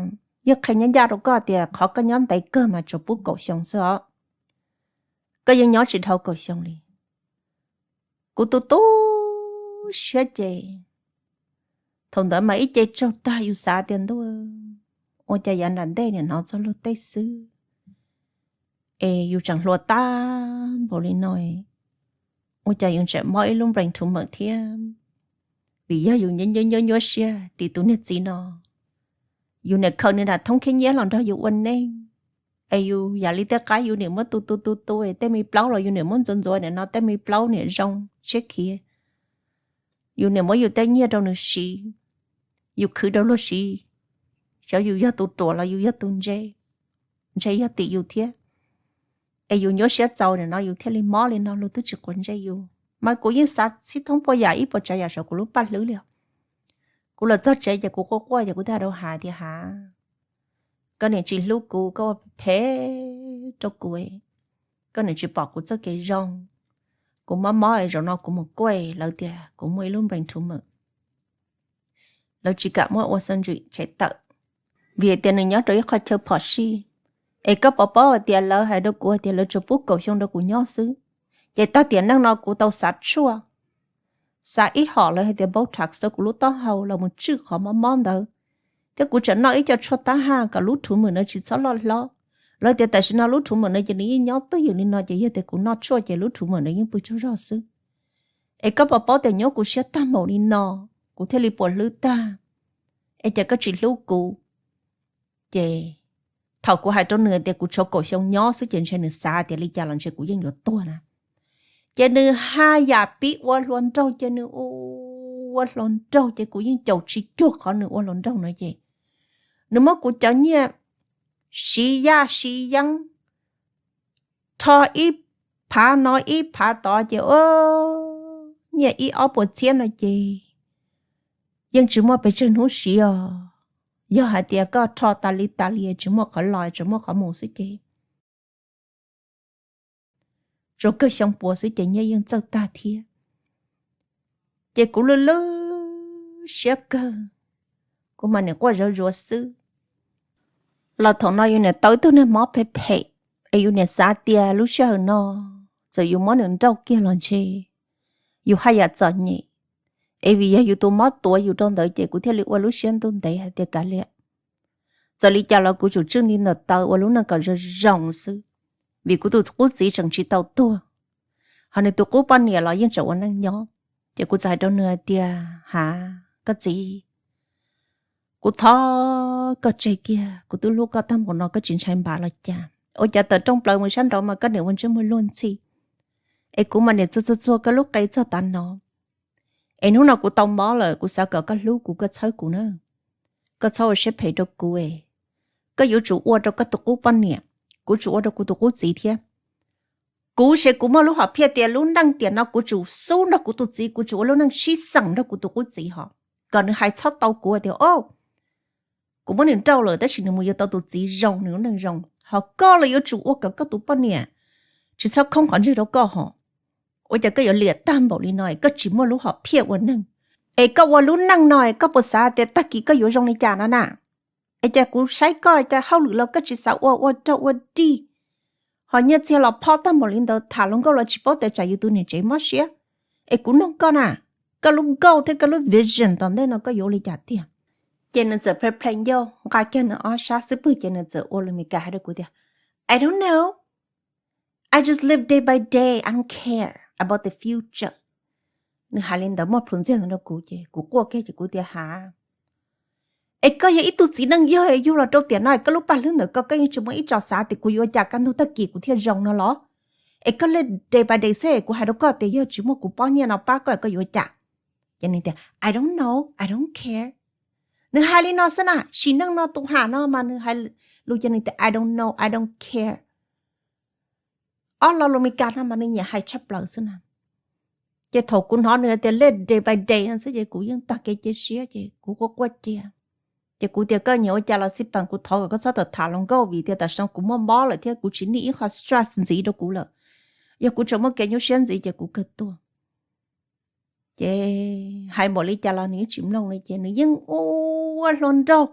yeej qhia ncaj ncaj rau koj tias qhov koj nyob ntev kawg mas tsuas pub kaum xyoo xwb os. Koj yeej nyob tsis dhau kaum xyoo li. Kuv tu tu siab ces thaum ntawd mas ib ce tsaug tag yus xav tias ntuj, ua cas yav nram ntej niam hnov txog luag tej xwb es yus tseem hluas tag npaum li no, ua cas yus tseem mob ib lub nplees rhuv mawm thiab. Vim yog yus nyuaj nyuaj nyuaj siab tim tus niag txiv no, yus niam khaws nws nram thoob khib nyiab los nrog yus ua neej, es yus yam li tej qaib yus niam muab tu tu tu tu es tej me plaub los yus niam muab ntxuav ntxuav niam no tej me plaub niam zoo tshiab khiav. Yus niam muab yus tej nyiaj rau nws siv, yus khwv rau luag siv, xyov yus yog tus ruam los yus yog tus ntse, ntshe yog tim yus thiab. Es yus nyuaj siab txaus niam no yus thiaj li mob li no, luag twb tsis quav ntsej yus. mas kuv yeej xav txhib thoob puas yam ib puas tsav yam saum kuv lub paj hlwb li os. Kuv los txog tsev ces kuv quaj quaj ces kuv thiaj rau Hav tias, Hav, koj niam tsis hlub kuv, koj ua phem rau kuv, koj niam tsis pom kuv txoj kev zoo. Kuv mob mob es zaum no kuv mus kuaj lawv tias kuv muaj ib lub npees thuv mem, lawv tsis kam muab ua xab ntsuim tshem tawm, vim tias nws nyob rau ib qhov chaw phom sij. Es koj puas paub hais tias lawv hais rau kuv tias lawv tsuas pub kaum xyoo rau kuv nyob xwb. Ces tag tiam neej no kuv tau xav tshuaj, xav ib hom lawv hais tias Botox rau kuv lub taub hau los mus tswj qhov mob mob ntawd, thiab kuv tseem noj ib co tshuaj tab haj kom lub thuv mem no tsis txhob loj hlob. Lawv tias tam sim no lub thuv mem no ces nws yeej nyob twj ywm li no, ces yog tias kuv noj tshuaj ces lub thuv mem no yeej pw tsaug zog xwb. Es koj puas paub tias nyuab kuv siab tag npaum li no, kuv thiaj li puas hlwb tag. Es ces koj tsis hlub kuv. Ces thaum kuv hais rau nws tias kuv tshuav kaum xyoo nyob xwb ces ntshe nws xav tias li cas los ntshe kuv yeej yuav tuag na. Ces nws haj yam pib ua hluas nraug ces nws ua hluas nraug ces kuv yeej caum tsis cuag qhov nws ua hluas nraug no ces nws muab kuv cov nyiaj siv yaj siv yeeb, rho ib phav no ib phav tod ces nyiaj ib ob puas txhiab no ces yeej tsis muaj pes tsawg hnub siv os. Yog hais tias koj rho tas li tas li tsis muaj qhov los tsis muaj qhov mus xwb ces tsuas kawg xyoo puas xwb ces nyiaj yeej txawj tag thiab. Ces kuv lwj lwj siab kawg, kuv mas niam quaj zawv zuav xwb. Los thaum no yus niam tau ib tug neeg mob phem phem, es yus niam xav tias lub sij hawm no txawm yus muab nws nrauj kiag los ntshe yus haj yam txom nyem. Es vim yog yus tus mob tuav yus rau ntawd ces kuv thiaj li ua lub siab ntuj ntev hais tias kav liam, txawm li cas los kuv tsum tswj nti ntawm taw ua lub neej kom zoo zoo xwb, vim kuv tus qub txiv tseem tsis tau tuag, ho nws tus qub poj niam los yeej tseem ua neej nyob. Ces kuv txawm hais rau nws hais tias, Hav, koj txiv, kuv thov koj tseg kiag, kuv twb hlub koj tag npaum no koj tsis ntshai npav los cas? Ua cas tawm rooj plaws mus sab nraud mas koj niam ua ntsej muag luag ntxhi, es kuv mas niam txuag txuag txuag koj lub qe txog tav no. Es hnub no kuv tau mob lawm, kuv xav kom koj hlub kuv, koj txhawb kuv na. Koj txhob ua siab phem rau kuv es. Koj yuav tsum ua rau koj tus qub poj niam, kuv tsum ua rau kuv tus qub txiv thiab. Kuv ces kuv muaj lub hom phiaj tias lub neej tiam no kuv tsum xub nrog kuv tus txiv, kuv tsum ua lub neej sib xeem nrog kuv tus qub txiv hos kom nws hais txhob tau kuv tias, o, kuv muab nws nrauj lawm tab sis nws mus yuav tau tus txiv zoo, nws lub neej zoo. Ho koj los yuav tsum ua kom koj tus poj niam tsis txhob khoob qhov ntsej rau koj hos. Ua cas koj yuav liam tag npaum li no es koj tsis muaj lub hom phiaj ua neeg? Es koj ua lub neej no es koj puas xav tias tag kis koj yuav zoo li cas no na? Es cas kuv saib koj cas hauj lwm los koj tsis xav ua, ua rog ua dig, ho nyiaj txiag los phob tag npaum li ntawd, tham hluas nkauj los tsis paub tias tsam yus tus niam tsev mob siab. Es kuv nug koj na, koj lub goal thiab koj lub vision tom ntej no koj yuav ua li cas tiag? Ces nws txawm plheej plheej ncauj nqa kiag nws ob sab xub pwg ces nws txawm ua lus Meskas hais rau kuv tias, I don't know, I just live day by day, I don't care about the future. Nws hais li ntawd muaj plhus ntxiag rau kuv ces kuv quaj kiag ces kuv tias, Hav, es koj yog ib tug txiv neej yog yug los rau tiam no es koj lub paj hlwb ntawm koj, koj yeej tsis muaj ib txoj xav tias kuv yuav ua cas kaj ntug tag kis kuv thiaj zoo no los? Es koj live day by day xwb, kuv hais rau koj tias yog tsis muaj kuv pob nyiaj no pab koj es koj yuav ua cas? Ces nws tias, I don't know, I don't care. Nws hais li no xwb na, sim neej no tus ham no mas nws hais lus ces nws tias, I don't know, I don't care. Ob lo lus Meskas no mas nws nyiam hais tshaj plaws xwb na. Ces thaum kuv hnov nws tias live day by day no xwb ces kuv yeej tag kev cia siab ces kuv quaj quaj tiag. Ces kuv tias, Koj nyiam ua cas los xij peem, kuv thov kom koj txhob tham tham hluas nkauj vim tias tam sim no kuv muaj mob lawm thiab kuv tsis need ib qho stress ntxiv rau kuv lawm. Yog kuv tseem muaj kev nyuaj siab ntxiv ces kuv kawg tuag. Ces hais npaum li cas los nws yeej tsis mloog li ces nws yeej ua hluas nraug.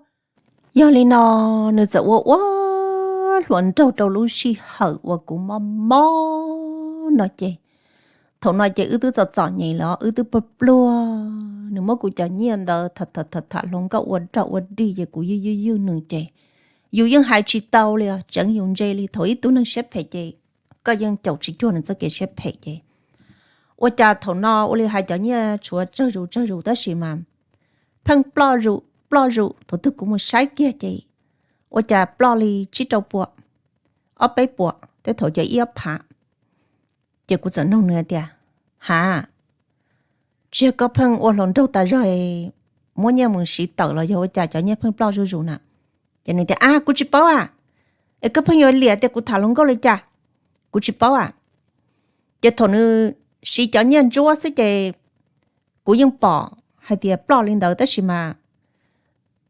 Yog li no nws txawm ua ua hluas nraug rau lub sij hawm uas kuv mob mob no ces thaum no ces wb twb txom txom nyem lawm, wb twb pluag pluag, nws muab kuv cov nyiaj ntawd tham tham tham hluas nkauj ua rog ua dig ces kuv ywj ywj ywj nws ces yus yeej hais tsis tau li os, tseev yus ntse li. Thaum ib tug neeg siab phem ces koj yeej caum tsis cuag nws txoj kev siab phem ces ua cas thaum no ua li hais cov nyiaj tshuav tsawg zus tsawg zus tab sis mas pheej ploj zus ploj zus. Thaum twg kuv mus saib kiag ces ua cas ploj li tsib rau puas, ob peb puas, tej thaum ces ib ob phav. Ces kuv txawm nug nws tias, Hav, tsis yog koj pheej ua hluas nraug tas zog muab nyiaj mus siv tawm los yog ua cas cov nyiaj pheej ploj zuj zus na? Ces nws tias, A, kuv tsis paub a. Es koj pheej yuav liam tias kuv tham hluas nkauj li cas? Kuv tsis paub a. Ces thaum nws siv cov nyiaj ntsuab xwb ces kuv yeej pom hais tias ploj li ntawd tab sis mas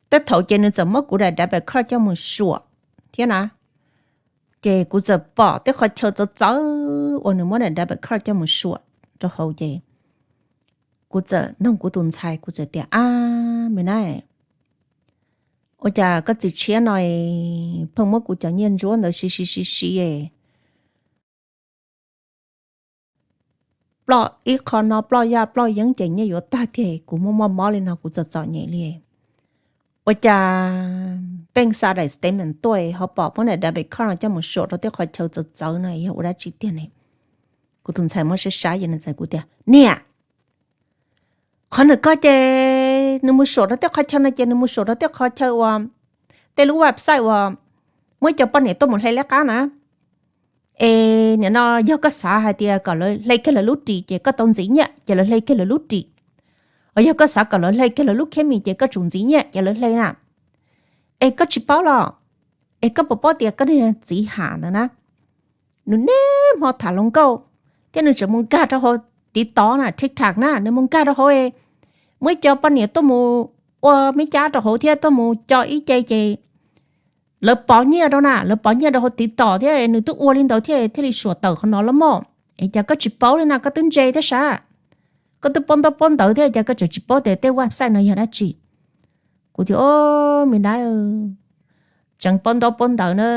tej thaum ces nws txawm muab kuv daim debit card coj mus suam thiab na. Ces kuv txawm pom tej qhov chaw txawv txawv uas nws muab daim debit card coj mus suam rau hauv ces kuv txawm nug kuv tus ntxhais, kuv txawm tias, Ab me na, ua cas koj txiv tshiab no pheej muab kuv cov nyiaj ntsuab ntawd siv siv siv siv ploj ib qho no ploj yaj ploj yeeb ces nyiaj yuav tag tiag, kuv muaj muaj mob li no kuv txom txom nyem li. Ua cas pheej xa daim statement tuaj ho pom muab daim debit card no coj mus suam rau tej qhov chaw txawv txawv no yog ua dab tsi tiag ne? Kuv tus ntxhais muab saib saib ces nws txawm kuv tias, Niam, qhov nws koj ces nws mus suam rau tej qhov chaw no ces nws mus suam rau tej qhov chaw uas tej lub website uas muaj ib co poj niam tuaj mus hle laj qab na. Es nim no yog koj xav hais tias kom lawv hle kiag lawv lub ris ces koj tau ntxiv nyiaj ces lawv hle kiag lawv lub ris. Os yog koj xav kom lawv hle kiag lawv lub khab mis ces koj tsum ntxiv nyiaj ces lawv hle na. Es koj tsis paub los? Es koj puas paub tias koj niag txiv Ham ntawd na, nws niaj hmo tham hluas nkauj thiab nws tseem mus nkag rau hauv TikTok na, TikTok na, nws mus nkag rau hauv, muaj ib co poj niam tuaj mus ua me cab rau hauv thiab tuaj mus co ib ce ces lawv pov nyiaj rau na, lawv pov nyiaj rau hauv TikTok thiab nws twb ua li ntawd thiab thiaj li suam tawm qhov no los mas. Es cas koj tsis paub li na, koj twb ntse thiab sav, koj twb paub ntaub paub ntawv thiab cas koj tseem tsis paub tias tej website no yog dab tsi? Kuv tias, Au me na, tseem paub ntaub paub ntawv na,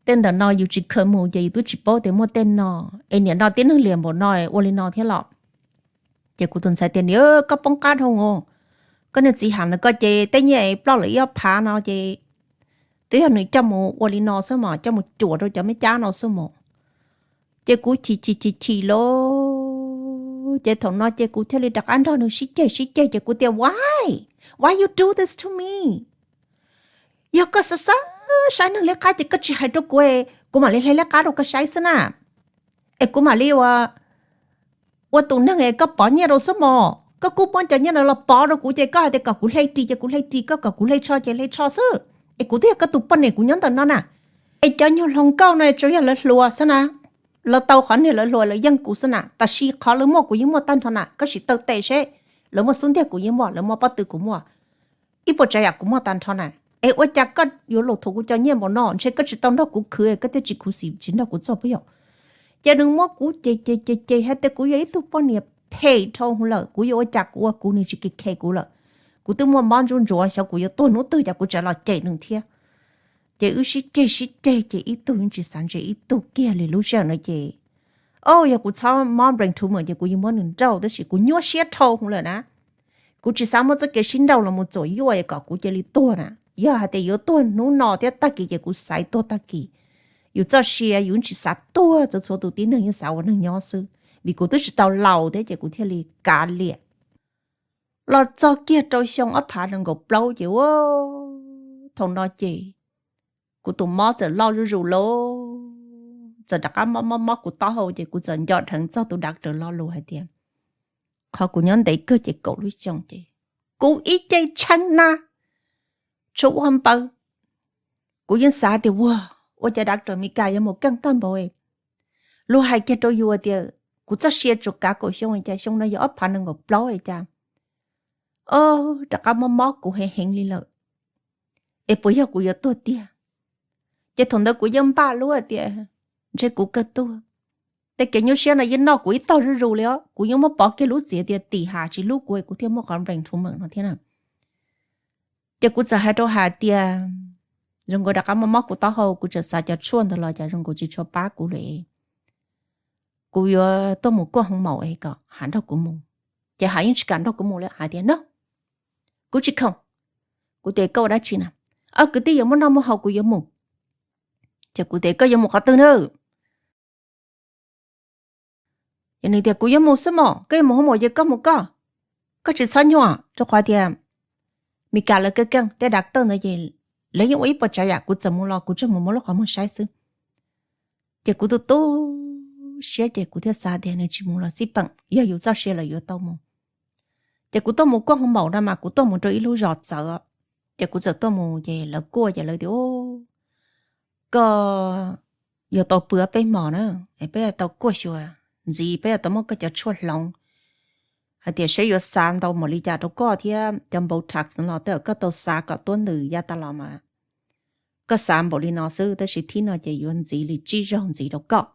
tej ntawm no yus tsis khaws mus ces yus twb tsis paub tias muaj tej no. Es nim no tib neeg liam npaum no ua li no thiab los? Ces kuv tus ntxhais tias, Niam, koj poob qab dhau os, koj niag txiv Ham no koj ces tej nyiaj ploj lawm ib ob phav no ces twb yog nws coj mus ua li no xwb mas, coj mus cuam rau cov me cab no xwb mas. Ces kuv chim chim chim chim lauj, ces thaum no ces kuv thiaj li rov qab nrog nws sib ceg sib ceg ces kuv tias, Why? Why you do this to me? Yog koj xav xav saib neeg liab qab ces koj tsis hais rau kuv, kuv mam li hle liab qab rau koj saib xwb na. Es kuv mam li ua ua tus neeg es koj pov nyiaj rau xwb mos. Koj kuj muab cov nyiaj no los pov rau kuv ces koj hais tias kom kuv hle ris ces kuv hle ris, koj kom kuv hle tsho ces hle tsho xwb. Es kuv twb yog koj tus poj niam kuv nyob ntawm no na. Es cov nyuag hluas nkauj no tsuas yog lawv hluas xwb na, lawv tau qhov niag lawv hluas lawv yeej kuv xwb na, tab sis qhov lawv muaj kuv yeej muaj tag nrho na. Koj sim taw tes seb, lawv muaj xub ntiag kuv yeej muaj, lawv muaj pob tw kuv muaj, ib puas tsav yam kuv muaj tag nrho na. Es ua cas koj yuav luam thuam kuv cov nyiaj npaum no, ntshe koj tsis tau nrog kuv khwv koj thiaj tsis khuv xim tsis nrog kuv txog puas yog? Ces nws muab kuv ces ces ces ces hais tias kuv yog ib tug poj niam phem dhau hwv lawm, kuv yuav ua cas kuv ua kuv, nws tsis khev khev kuv lawm. Kuv twb muaj mob ntsuj ntsuav, xyov kuv yuav tuag hnub twg cas kuv tseem los cem nws thiab. Ces wb sib ceg sib ceg ces ib tug yeej tsis xav ntse ib tug kiag li lub sij hawm no ces, o, yog kuv txhob mob brain tumor ces kuv yeej muab nws nrauj, tab sis kuv nyuaj siab dhau hwv lawm na. Kuv tsis xav muab txoj kev sib nrauj los mus txuam yuaj kom kuv cia li tuag na. Yog hais tias yuav tuag hnub no thiab tag kis ces kuv xaiv tuag tag kis. Yus txoj sia yus tsis xav tuag, txhua txhua tus tib neeg yeej xav ua neeg nyob xwb, vim kuv twb tsis tau laus thiab ces kuv thiaj li kav liam. Los txog kiag rau xyoo ob phav nees nkaum plaub ces, thaum no ces kuv tus mob txawm loj zuj zus lauj, txawm rov qab mob mob mob kuv taub hau ces kuv txawm nco dheev txog tus doctor lo lus hais tias, qhov kuv nyob ntev kawg ces kaum lub xyoo ces kuv ib ce tshee na, tshuav ua npaws. Kuv yeej xav tias, ua, ua cas doctor Meskas yuav mus keej tag npaum, luag hais kiag rau yus tias kuv txoj sia tsuas kav kaum xyoo cas xyoo no yog ob phav nees nkaum plaub cas, o, rov qab mob mob kuv heev heev li lawm, es puas yog kuv yuav tuag tiag? Ces thaum ntawd kuv yeej npaj lub tias ntshe kuv kawg tuag. Tej kev nyuaj siab no yeej noj kuv ib tog zuj zus li os, kuv yeej muab pov kiag lub txim tias tim Ham tsis hlub kuv kuv thiaj muaj qhov brain tumor no thiab na. Ces kuv txawm hais rau Ham tias, zoo nkaus rov qab mob mob kuv taub hau, kuv tseem xav cov tshuaj ntawd los cas zoo nkaus tsis tshua pab kuv li, kuv yuav tuaj mus kuaj hoo maum es kom Ham nrog kuv mus. Ces Ham yeej tsis kam nrog kuv mus li, Ham tias, no, kuv tsis khoom. Kuv tias, koj ua dab tsi na? Ob kwv tij yuav muaj noj muaj haus kuv yuav mus. Ces kuv tias, koj yuav mus qhov twg na? Ces nws tias, kuv yuav mus xwb mos, koj yuav mus hoo maum ces koj mus koj, koj tsis txhob nyuaj, rau qhov tias Meskas lawv keej keej, tej doctor ntawd ces lawv yeej ua ib puas tsav yam, kuv txawm mus los kuv tsuas mus muab lub qhov muag saib xwb. Ces kuv tu tu siab ces kuv thiaj xav tias nws tsis mus los xij peem, yog yus txoj sia lawm yuav tau mus. Ces kuv tuaj mus kuaj hoo maum no mas kuv tuaj mus rau ib lub zos txawv, ces kuv txawm tuaj mus ces lawv kuaj ces lawv tias, koj yuav tau pw ob peb hmos na, peb tau kuaj xyuas ntxiv peb yuav tau muab koj cov tshuaj hloov, hais tias saib yuav xav ntau npaum li cas rau koj thiab cov Botox los tej zaum koj tau xav kom tuab ntws ya tas los mas koj xav npaum li no xwb, tab sis thib no ces yuav ntxiv li tsib zaug ntxiv rau koj.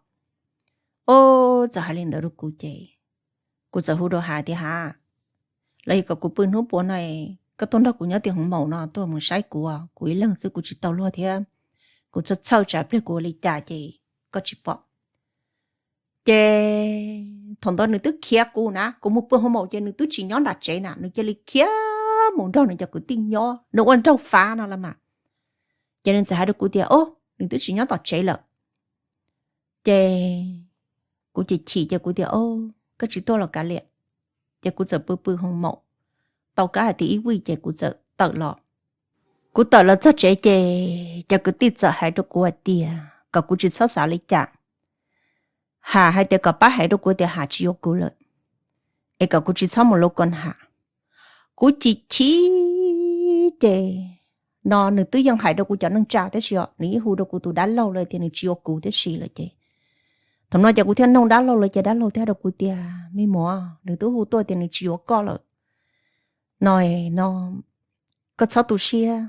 Ob, txawm hais li ntawd rau kuv ces kuv txawm hu rau Hav tias, Hav, los yog kom kuv pw hnub puas no, koj tuaj nrog kuv nyob tim hoov maum no tuaj mus saib kuv, kuv ib leeg xwb kuv tsis tau luag thiab, kuv txhawj txhawj tsam pliag kuv ua li cas ces koj tsis pom. Ces thaum ntawd nws twb khiav kuv na, kuv mus pw hoov maum ces nws twb tsis nyob nram tsev na, nws cia li khiav mus nrog nws cov kwv tij nyob, nws ua nraug fav no los mas. Ces nws txawm hais rau kuv tias, Ob, nws twb tsis nyob tom tsev lawm. Ces kuv ces chim ces kuv tias, Ob, koj tsis tuaj los kav liam. Ces kuv txawm pw pw hoov maum, tau kab hais tias ib vij ces kuv txawm tawm los. Kuv tawm los txog tsev ces cov kwv tij txawm hais rau kuv hais tias kom kuv tsis txhob xav li cas, Hav hais tias kom pab hais rau kuv tias Hav tsis yuav kuv lawm, es kom kuv tsis txhob mus lub ko Hav. Kuv chim chim ces no nws twb yeej hais rau kuv cov neej tsa tab sis os, nws yeej hu rau kuv tus dab laug lawm tias nws tsis yuav kuv tib si lawm ces thaum no ces kuv thiaj noog dab laug lawm ces dab laug thiaj hais rau kuv tias, Me muam, nws twb hu tuaj tias nws tsis yuav koj lawm no, no koj txhob tu siab,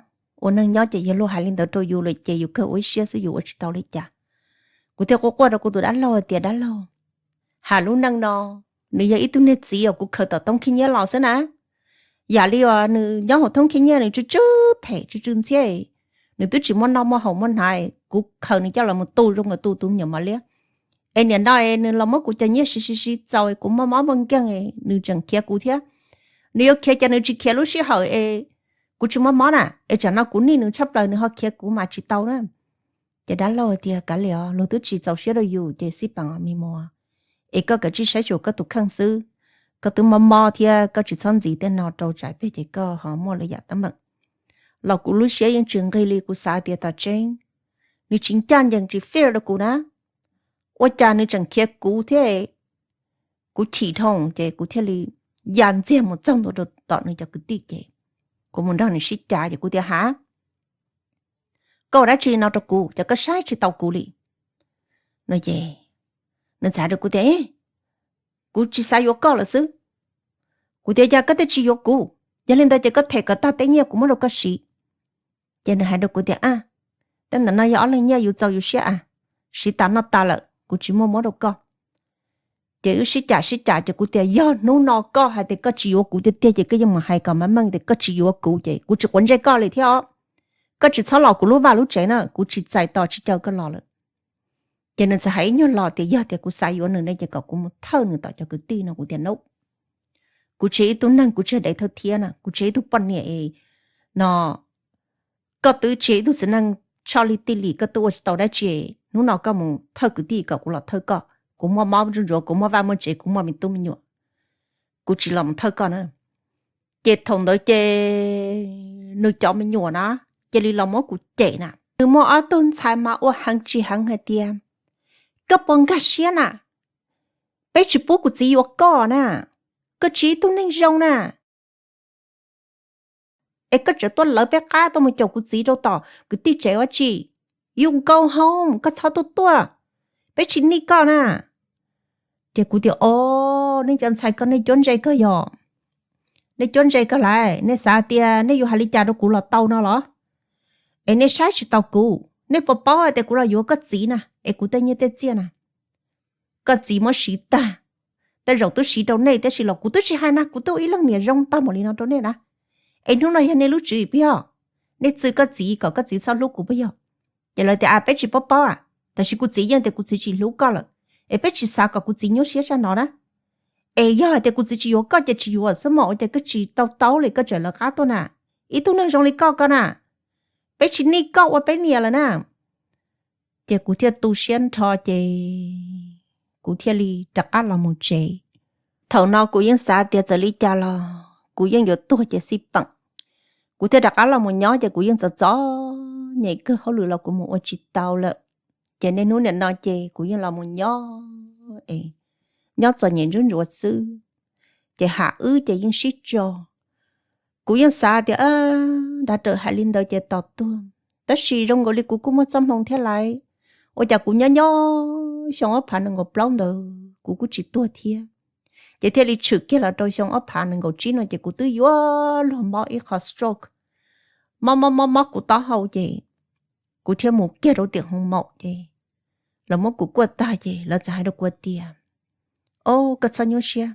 ua neej nyob ces yog luag hais li ntawd rau yus lawm ces yus kawg ua ib siab xwb, yus ua tsis tau li cas. Kuv thiaj quaj quaj rau kuv tus dab laug tias, Dab laug, Hav lub neej no, nws yog ib tug niag txiv uas kuv khaws tom thoob khib nyiab los xwb na. Yam li uas nws nyob hauv thoob khib nyiab nws tsw tsw phem tsw tsw ntxhiab, nws twb tsis muaj noj muaj haus muaj hnav, kuv khaws nws coj los mus tu zoo nkaus tu tus me nyuam mos liab. Es niam no es nws los muab kuv cov nyiaj siv siv siv txaus, kuv muaj mob muaj nkeeg, nws tseem khiav kuv thiab. Nws yuav khiav ces nws tsis khiav lub sij hawm es kuv tsis muaj mob na, es tsam no kuv nij nws tshaj plaws nws ho khiav kuv mas tsis tau na. Ces dab laug tias, Kav liam os, luag twb tsis txaus siab rau yus ces xij peem os me muam, es koj kav tsij saib xyuas koj tus kheej xwb. Koj twb mob mob thiab koj tsis txhob ntxiv tej no rau tsam pliag ces koj ho muaj lwm yam teeb meem. Los kuv lub siab yeej tsis nqig li, kuv xav tias tom tseeb nws tsis ncaj ncees tsis fair rau kuv na, ua cas nws tseem khiav kuv thiab. Kuv chim dhau ces kuv thiaj li ya ntxiag mus txog ntua rau tom nws cov kwv tij ces kuv mus nrog nws sib cav ces kuv tias, Hav, koj ua dab tsi no rau kuv, cas koj saib tsis taus kuv li? No ces nws txawm hais rau kuv tias, Kuv tsis xav yuav koj lawm xwb. Kuv tias, Cas koj thiaj tsis yuav kuv? Yog li ntawd ces koj them kom tag tej nyiaj kuv muab rau koj siv. Ces nws hais rau kuv tias, A, tej ntawm no yog ob leeg nyiaj yus txaus yus siab a, siv tas noj tas lawm kuv tsis muaj muab rau koj. Ces wb sib cam sib cam ces kuv tias, Yog hnub no koj hais tias koj tsis yuav kuv tiag tiag ces koj yeej mus hais kom meej meej tias koj tsis yuav kuv ces kuv tsis quav ntsej koj li thiab os. Koj tsis txhob los kuv lub vaj lub tsev na, kuv tsis txais tos tsis caw koj los lawm. Ces nws txawm hais ib nyuag lo tias yog tias kuv xav yuav nws ne ces kom kuv mus thawj nws tom cov kwv tij no. Kuv tias, Nope, kuv tsis yog ib tug neeg, kuv tsis yog dev thawj thiab na, kuv tsis yog ib tug poj niam no, koj twb tsis yog ib tug txiv neej tshoj li tij li, koj twb ua tsis tau dab tsi. Hnub no koj mus thawj kwv tij kom kuv los thawj koj. Kuv muaj mob ntsuj ntsuav, kuv muaj vaj muaj tsev, kuv muaj me tub me nyuam, kuv tsis los mus thawj koj na. Ces thaum ntawd ces nws cov me nyuam na cia li los muab kuv cem na. Nws muaj ob tug ntxhais mas ua heev tsis heev hais tias, Koj puas nkag siab na? Peb tsis pub kuv txiv yuav koj na, koj tsis yog ib tug neeg zoo na, es koj tseem tuaj lawv peb qab tuaj mus caum kuv txiv rau tom kwv tij tsev ua tsi? You go home, koj txhob tuaj tuaj, peb tsis nij koj na. Ces kuv tias, O, nej cov ntxhais ko nej cuab ntse kawg yog, nej cuab ntse kawg lawm, nej xav tias nej yuav hais li cas rau kuv los tau no los? Es nej saib tsis taus kuv, nej puas paub hais tias kuv los yuav koj txiv na, es kuv tej nyiaj tej txiaj na, koj txiv muab siv tag. Tej zaum twb siv rau nej tab sis los kuv twb tsis hais na, kuv twb ua ib leej niam zoo tag npaum li no rau nej na. Es hnub no yog nej lub tswv yim puas yog? Nej txwv koj txiv kom koj txiv txhob hlub kuv puas yog? Ces lawv tias, A, peb tsis paub paub a, tab sis kuv txiv yeej tias kuv txiv tsis hlub koj lawm, es peb tsis xav kom kuv txiv nyuaj siab sab no na. Es yog hais tias kuv txiv tsis yuav koj ces tsis yuav xwb mas, ua cas koj tsis tau taub li koj tseem lawv qab tuaj na? Ib tug neeg zoo li koj ko na, peb tsis nij koj ua peb niam lawm na. Ces kuv thiaj tu siab nrho ces kuv thiaj li rov qab los mus tsev. Thaum no kuv yeej xav tias txawm li cas los kuv yeej yuav tuag ces xij peem. Kuv thiaj rov qab los mus nyob ces kuv yeej txom txom nyem kawg, hauj lwm los kuv mus ua tsis tau lawm. Ces niaj hnub nim no ces kuv yeej los mus nyob es nyob txom nyem ntsuab ntsuav xwb. Ces Ham wb ces yeej sib tso. Kuv yeej xav tias, Dav rawm hais li ntawd ces tos tuag. Tab sis zoo nkaus li kuv kuj muaj txoj hmoo thiab lauj. Ua cas kuv nyob nyob xyoo ob phav nees nkaum plaub ntawd kuv kuj tsis tuag thiab. Ces thiaj li tshwm kiag los rau xyoo ob phav nees nkaum tsib no ces kuv twb yuav luag mob ib qho stroke. Mob mob mob mob kuv taub hau ces kuv thiaj mus kiag rau tiam hoo maum ces lawv muab kuv kuaj tag ces lawv txawm hais rau kuv tias, O, koj txhob nyuaj siab.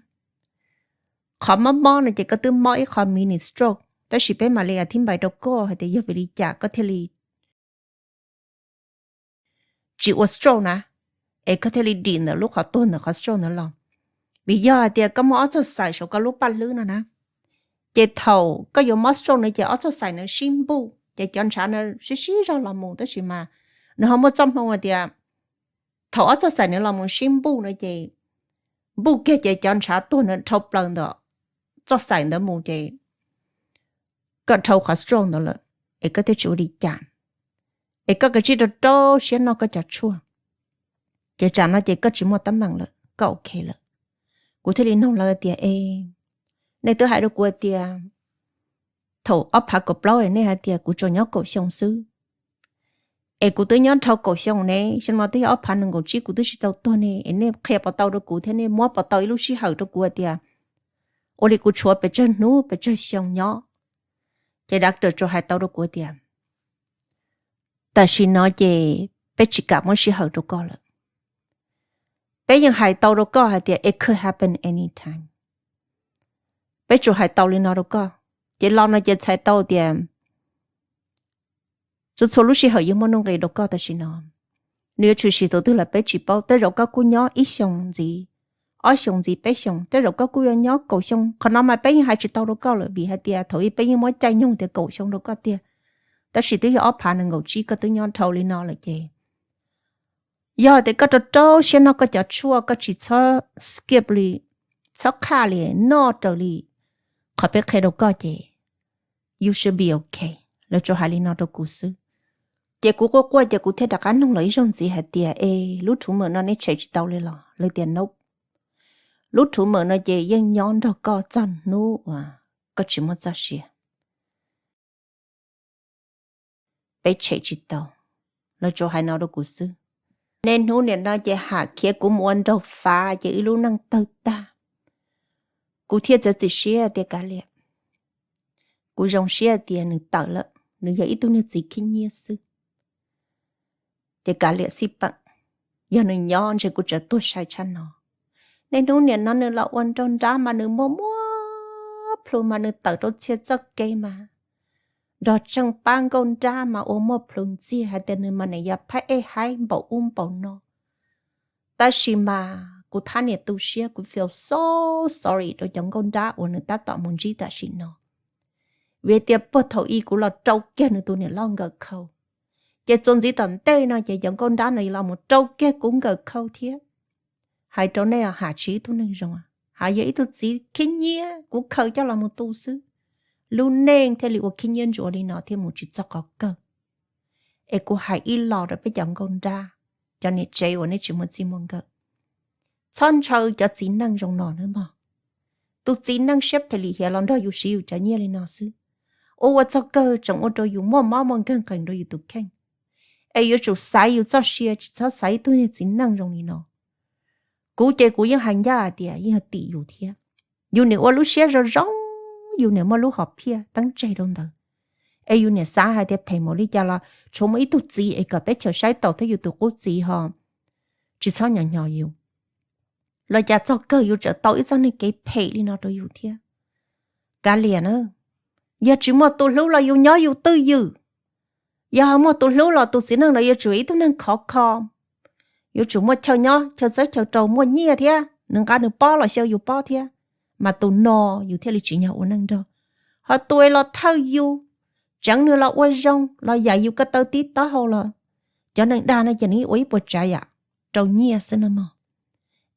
Qhov mob mob no ces koj twb mob ib qho mini stroke, tab sis peb mam li a thib npais rau koj hais tias yog vim li cas koj thiaj li tsis ua stroke na, es koj thiaj li dim ntawm lub qhov tuag ntawm qhov stroke ntawd los. Vim yog hais tias koj muaj ob txoj xaim saum koj lub paj hlwb no na, ces thaum koj yuav mob stroke no ces ob txoj xaim na sib npuj ces cov ntshav na sib sib zog los mus, tab sis mas nws ho muaj txoj hmoo hais tias thaum ob txoj xaim na los mus sib npuj no ces npuj kiag ces cov ntshav tuag na dhau plaws ntawm txoj xaim ntawd mus ces koj dhau qhov stroke ntawd lawm, es koj thiaj tsis ua li cas. Es koj kav tsij rau rau siab noj koj cov tshuaj, ces tsam no ces koj tsis muaj teeb meem lawm, koj ok lawm. Kuv thiaj li nug lawv tias, E, nej twb hais rau kuv tias thaum ob phav kaum plaub es nej hais tias kuv tsuas nyob kaum xyoo xwb, es kuv twb nyob dhau kaum xyoo ne, xyoo no twb yog ob phav nees nkaum tsib kuv twb tsis tau tuag ne, es nej qhia puas tau rau kuv thiab nej muab puas tau ib lub sij hawm rau kuv tias ua li kuv tshuav pes tsawg hnub pes tsawg xyoo nyob? Ces doctor tsuas hais tau rau kuv tias, Tam sim no ces peb tsis kam muab sij hawm rau koj lawm. Peb yeej hais tau rau koj hais tias it could happen anytime. Peb tsuas hais tau li no rau koj, ces los no ces txhais tau tias txhua txhua lub sij hawm yuav muaj nuj nqis rau koj tam sim no. Nws yuav tshwm sim thaum twg los peb tsis paub, tej zaum koj kuj nyob ib xyoos ntxiv, ob xyoos ntxiv, peb xyoos, tej zaum koj kuj yuav nyob kaum xyoo. Qhov no mas peb yeej hais tsis tau rau koj lawm, vim hais tias thaum ub peb yeej muab caij nyoog tias kaum xyoo rau koj tiag, tab sis twb yog ob phav nees nkaum tsib koj twb nyob dhau li no lawm ces yog tias koj rau rau siab noj koj cov tshuaj, koj tsis txhob skip li, txhob qhaj li, noj raws li qhov peb qhia rau koj ces you should be ok. Lawv tsuas hais li no rau kuv xwb. Ces kuv quaj quaj ces kuv thiaj rov qab nug lawv ib zaug ntxiv hais tias, E, lub tumor no neb tshem tsis tau li los? Lawv tias, Nope, lub tumor no ces yeej nyob nrog koj txog hnub uas koj tsis muaj txoj sia. Peb tshem tsis tau. Lawv tsuas hais no rau kuv xwb. Niaj hnub nim no ces ham khiav kuv mus ua nraug fav ces wb lub neej tawg tag. Kuv thiaj txiav txim siab tias kav liam, kuv zoo siab tias nws tawm lawm, nws yog ib tug niag txiv khib nyiab xwb. Ces kav liam xij peem, yog nws nyob ntshe kuv tseem tuag sai tshaj no. Niaj hnub nim no nws los ua nraug nrab mas nws muaj muaj plhus mas nws tawm rau txhia txoj kev mas nrog tseej pab nkauj nrab mas ua muaj plhus ntxiag hais tias nws mas nim yog phab ej haib npaum ub npaum no. Tab sis mas kuv thab niam tu siab, kuv feel so sorry rau cov nkauj nrab uas nws tab tom mus ntsib tam sim no. Vim tias puag thaum ub kuv los rau kiag nws tus niam loj nkawm khau, ces txuas ntxiv tom ntej no ces cov nkauj nrab no los mus rau kiag kuv nkawm khau thiab. Hais rau nej, ham tsis ib tug neeg zoo, ham yog ib tug txiv khib nyiab kuv khaws coj los mus tu xwb, lub neej thiaj li ua khib nyiab ntsuav li no thiaj mus tsis txog qhov kawg. Es kuv hais ib los rau peb cov nkauj nrab, cov niam tsev uas nej tsis muaj txij muaj nkawm, txhob ntshaw cov txiv neej zoo no nawb mog. Tus txiv neej siab phem lim hiam los nrog yus siv yus cov nyiaj li no xwb, ua ua txog kawg tseem ua rau yus muaj mob muaj nkeeg qees rau yus tus kheej. Es yuav tsum xaiv yus txoj sia, tsis txhob xaiv ib tug niag txiv neej zoo li no. Kuv ces kuv yeej hais ncaj hais tias yeej yog tim yus thiab. Yus niam ua lub siab zoo zoo, yus niam muaj lub hom phiaj teeb tseg rau ntawd, es yus niam xav hais tias phem npaum li cas los tshuav muaj ib tug txiv es kom teb chaws saib taus thiab yus tus qub txiv ho tsis txhob nyos nyos yus. Los cas txog kawg yus tseem tau ib txoj neeg kev phem li no rau yus thiab. Kav liam na, yog tsis muaj tus hlub los yus nyob yus twj ywm. Yog ho muaj tus hlub los tus txiv neej no yuav tsum ib tug neeg khov kho, yuav tsum muaj chaw nyob chaw txawb chaw rau, muaj nyiaj thiab, nws nqa nws pob los xyaw yus pob thiab, mas tus no yus thiaj li tsim nyog ua neej nrog. Ho tus es los thawj yus, tseev nws los ua zoo los yam yus ko taw tib taub hau los, cov neeg dag no ces nws ua ib puas tsav yam rau nyiaj xwb no mog.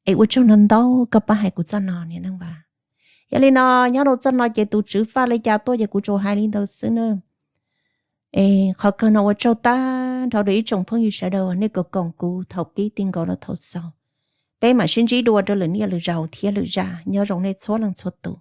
Es ua tsaug ntau ntau koj pab hais kuv txoj no niam neej Vam. Yog li no, nyob rau txoj no ces tus tswv faj li cas tuaj ces kuv tsuas hais li ntawd xwb na. Es qhov kawg no ua tsaug tag nrho rau ib tsoom phooj ywg sawv daws nej koom koom kuv thaum pib ti nkaus rau thaum xaus. Peb mam sib ntsib dua rau lwm niaj lwm zaus thiab lwm zaj, nyob zoo nej txhua leej txhua tus.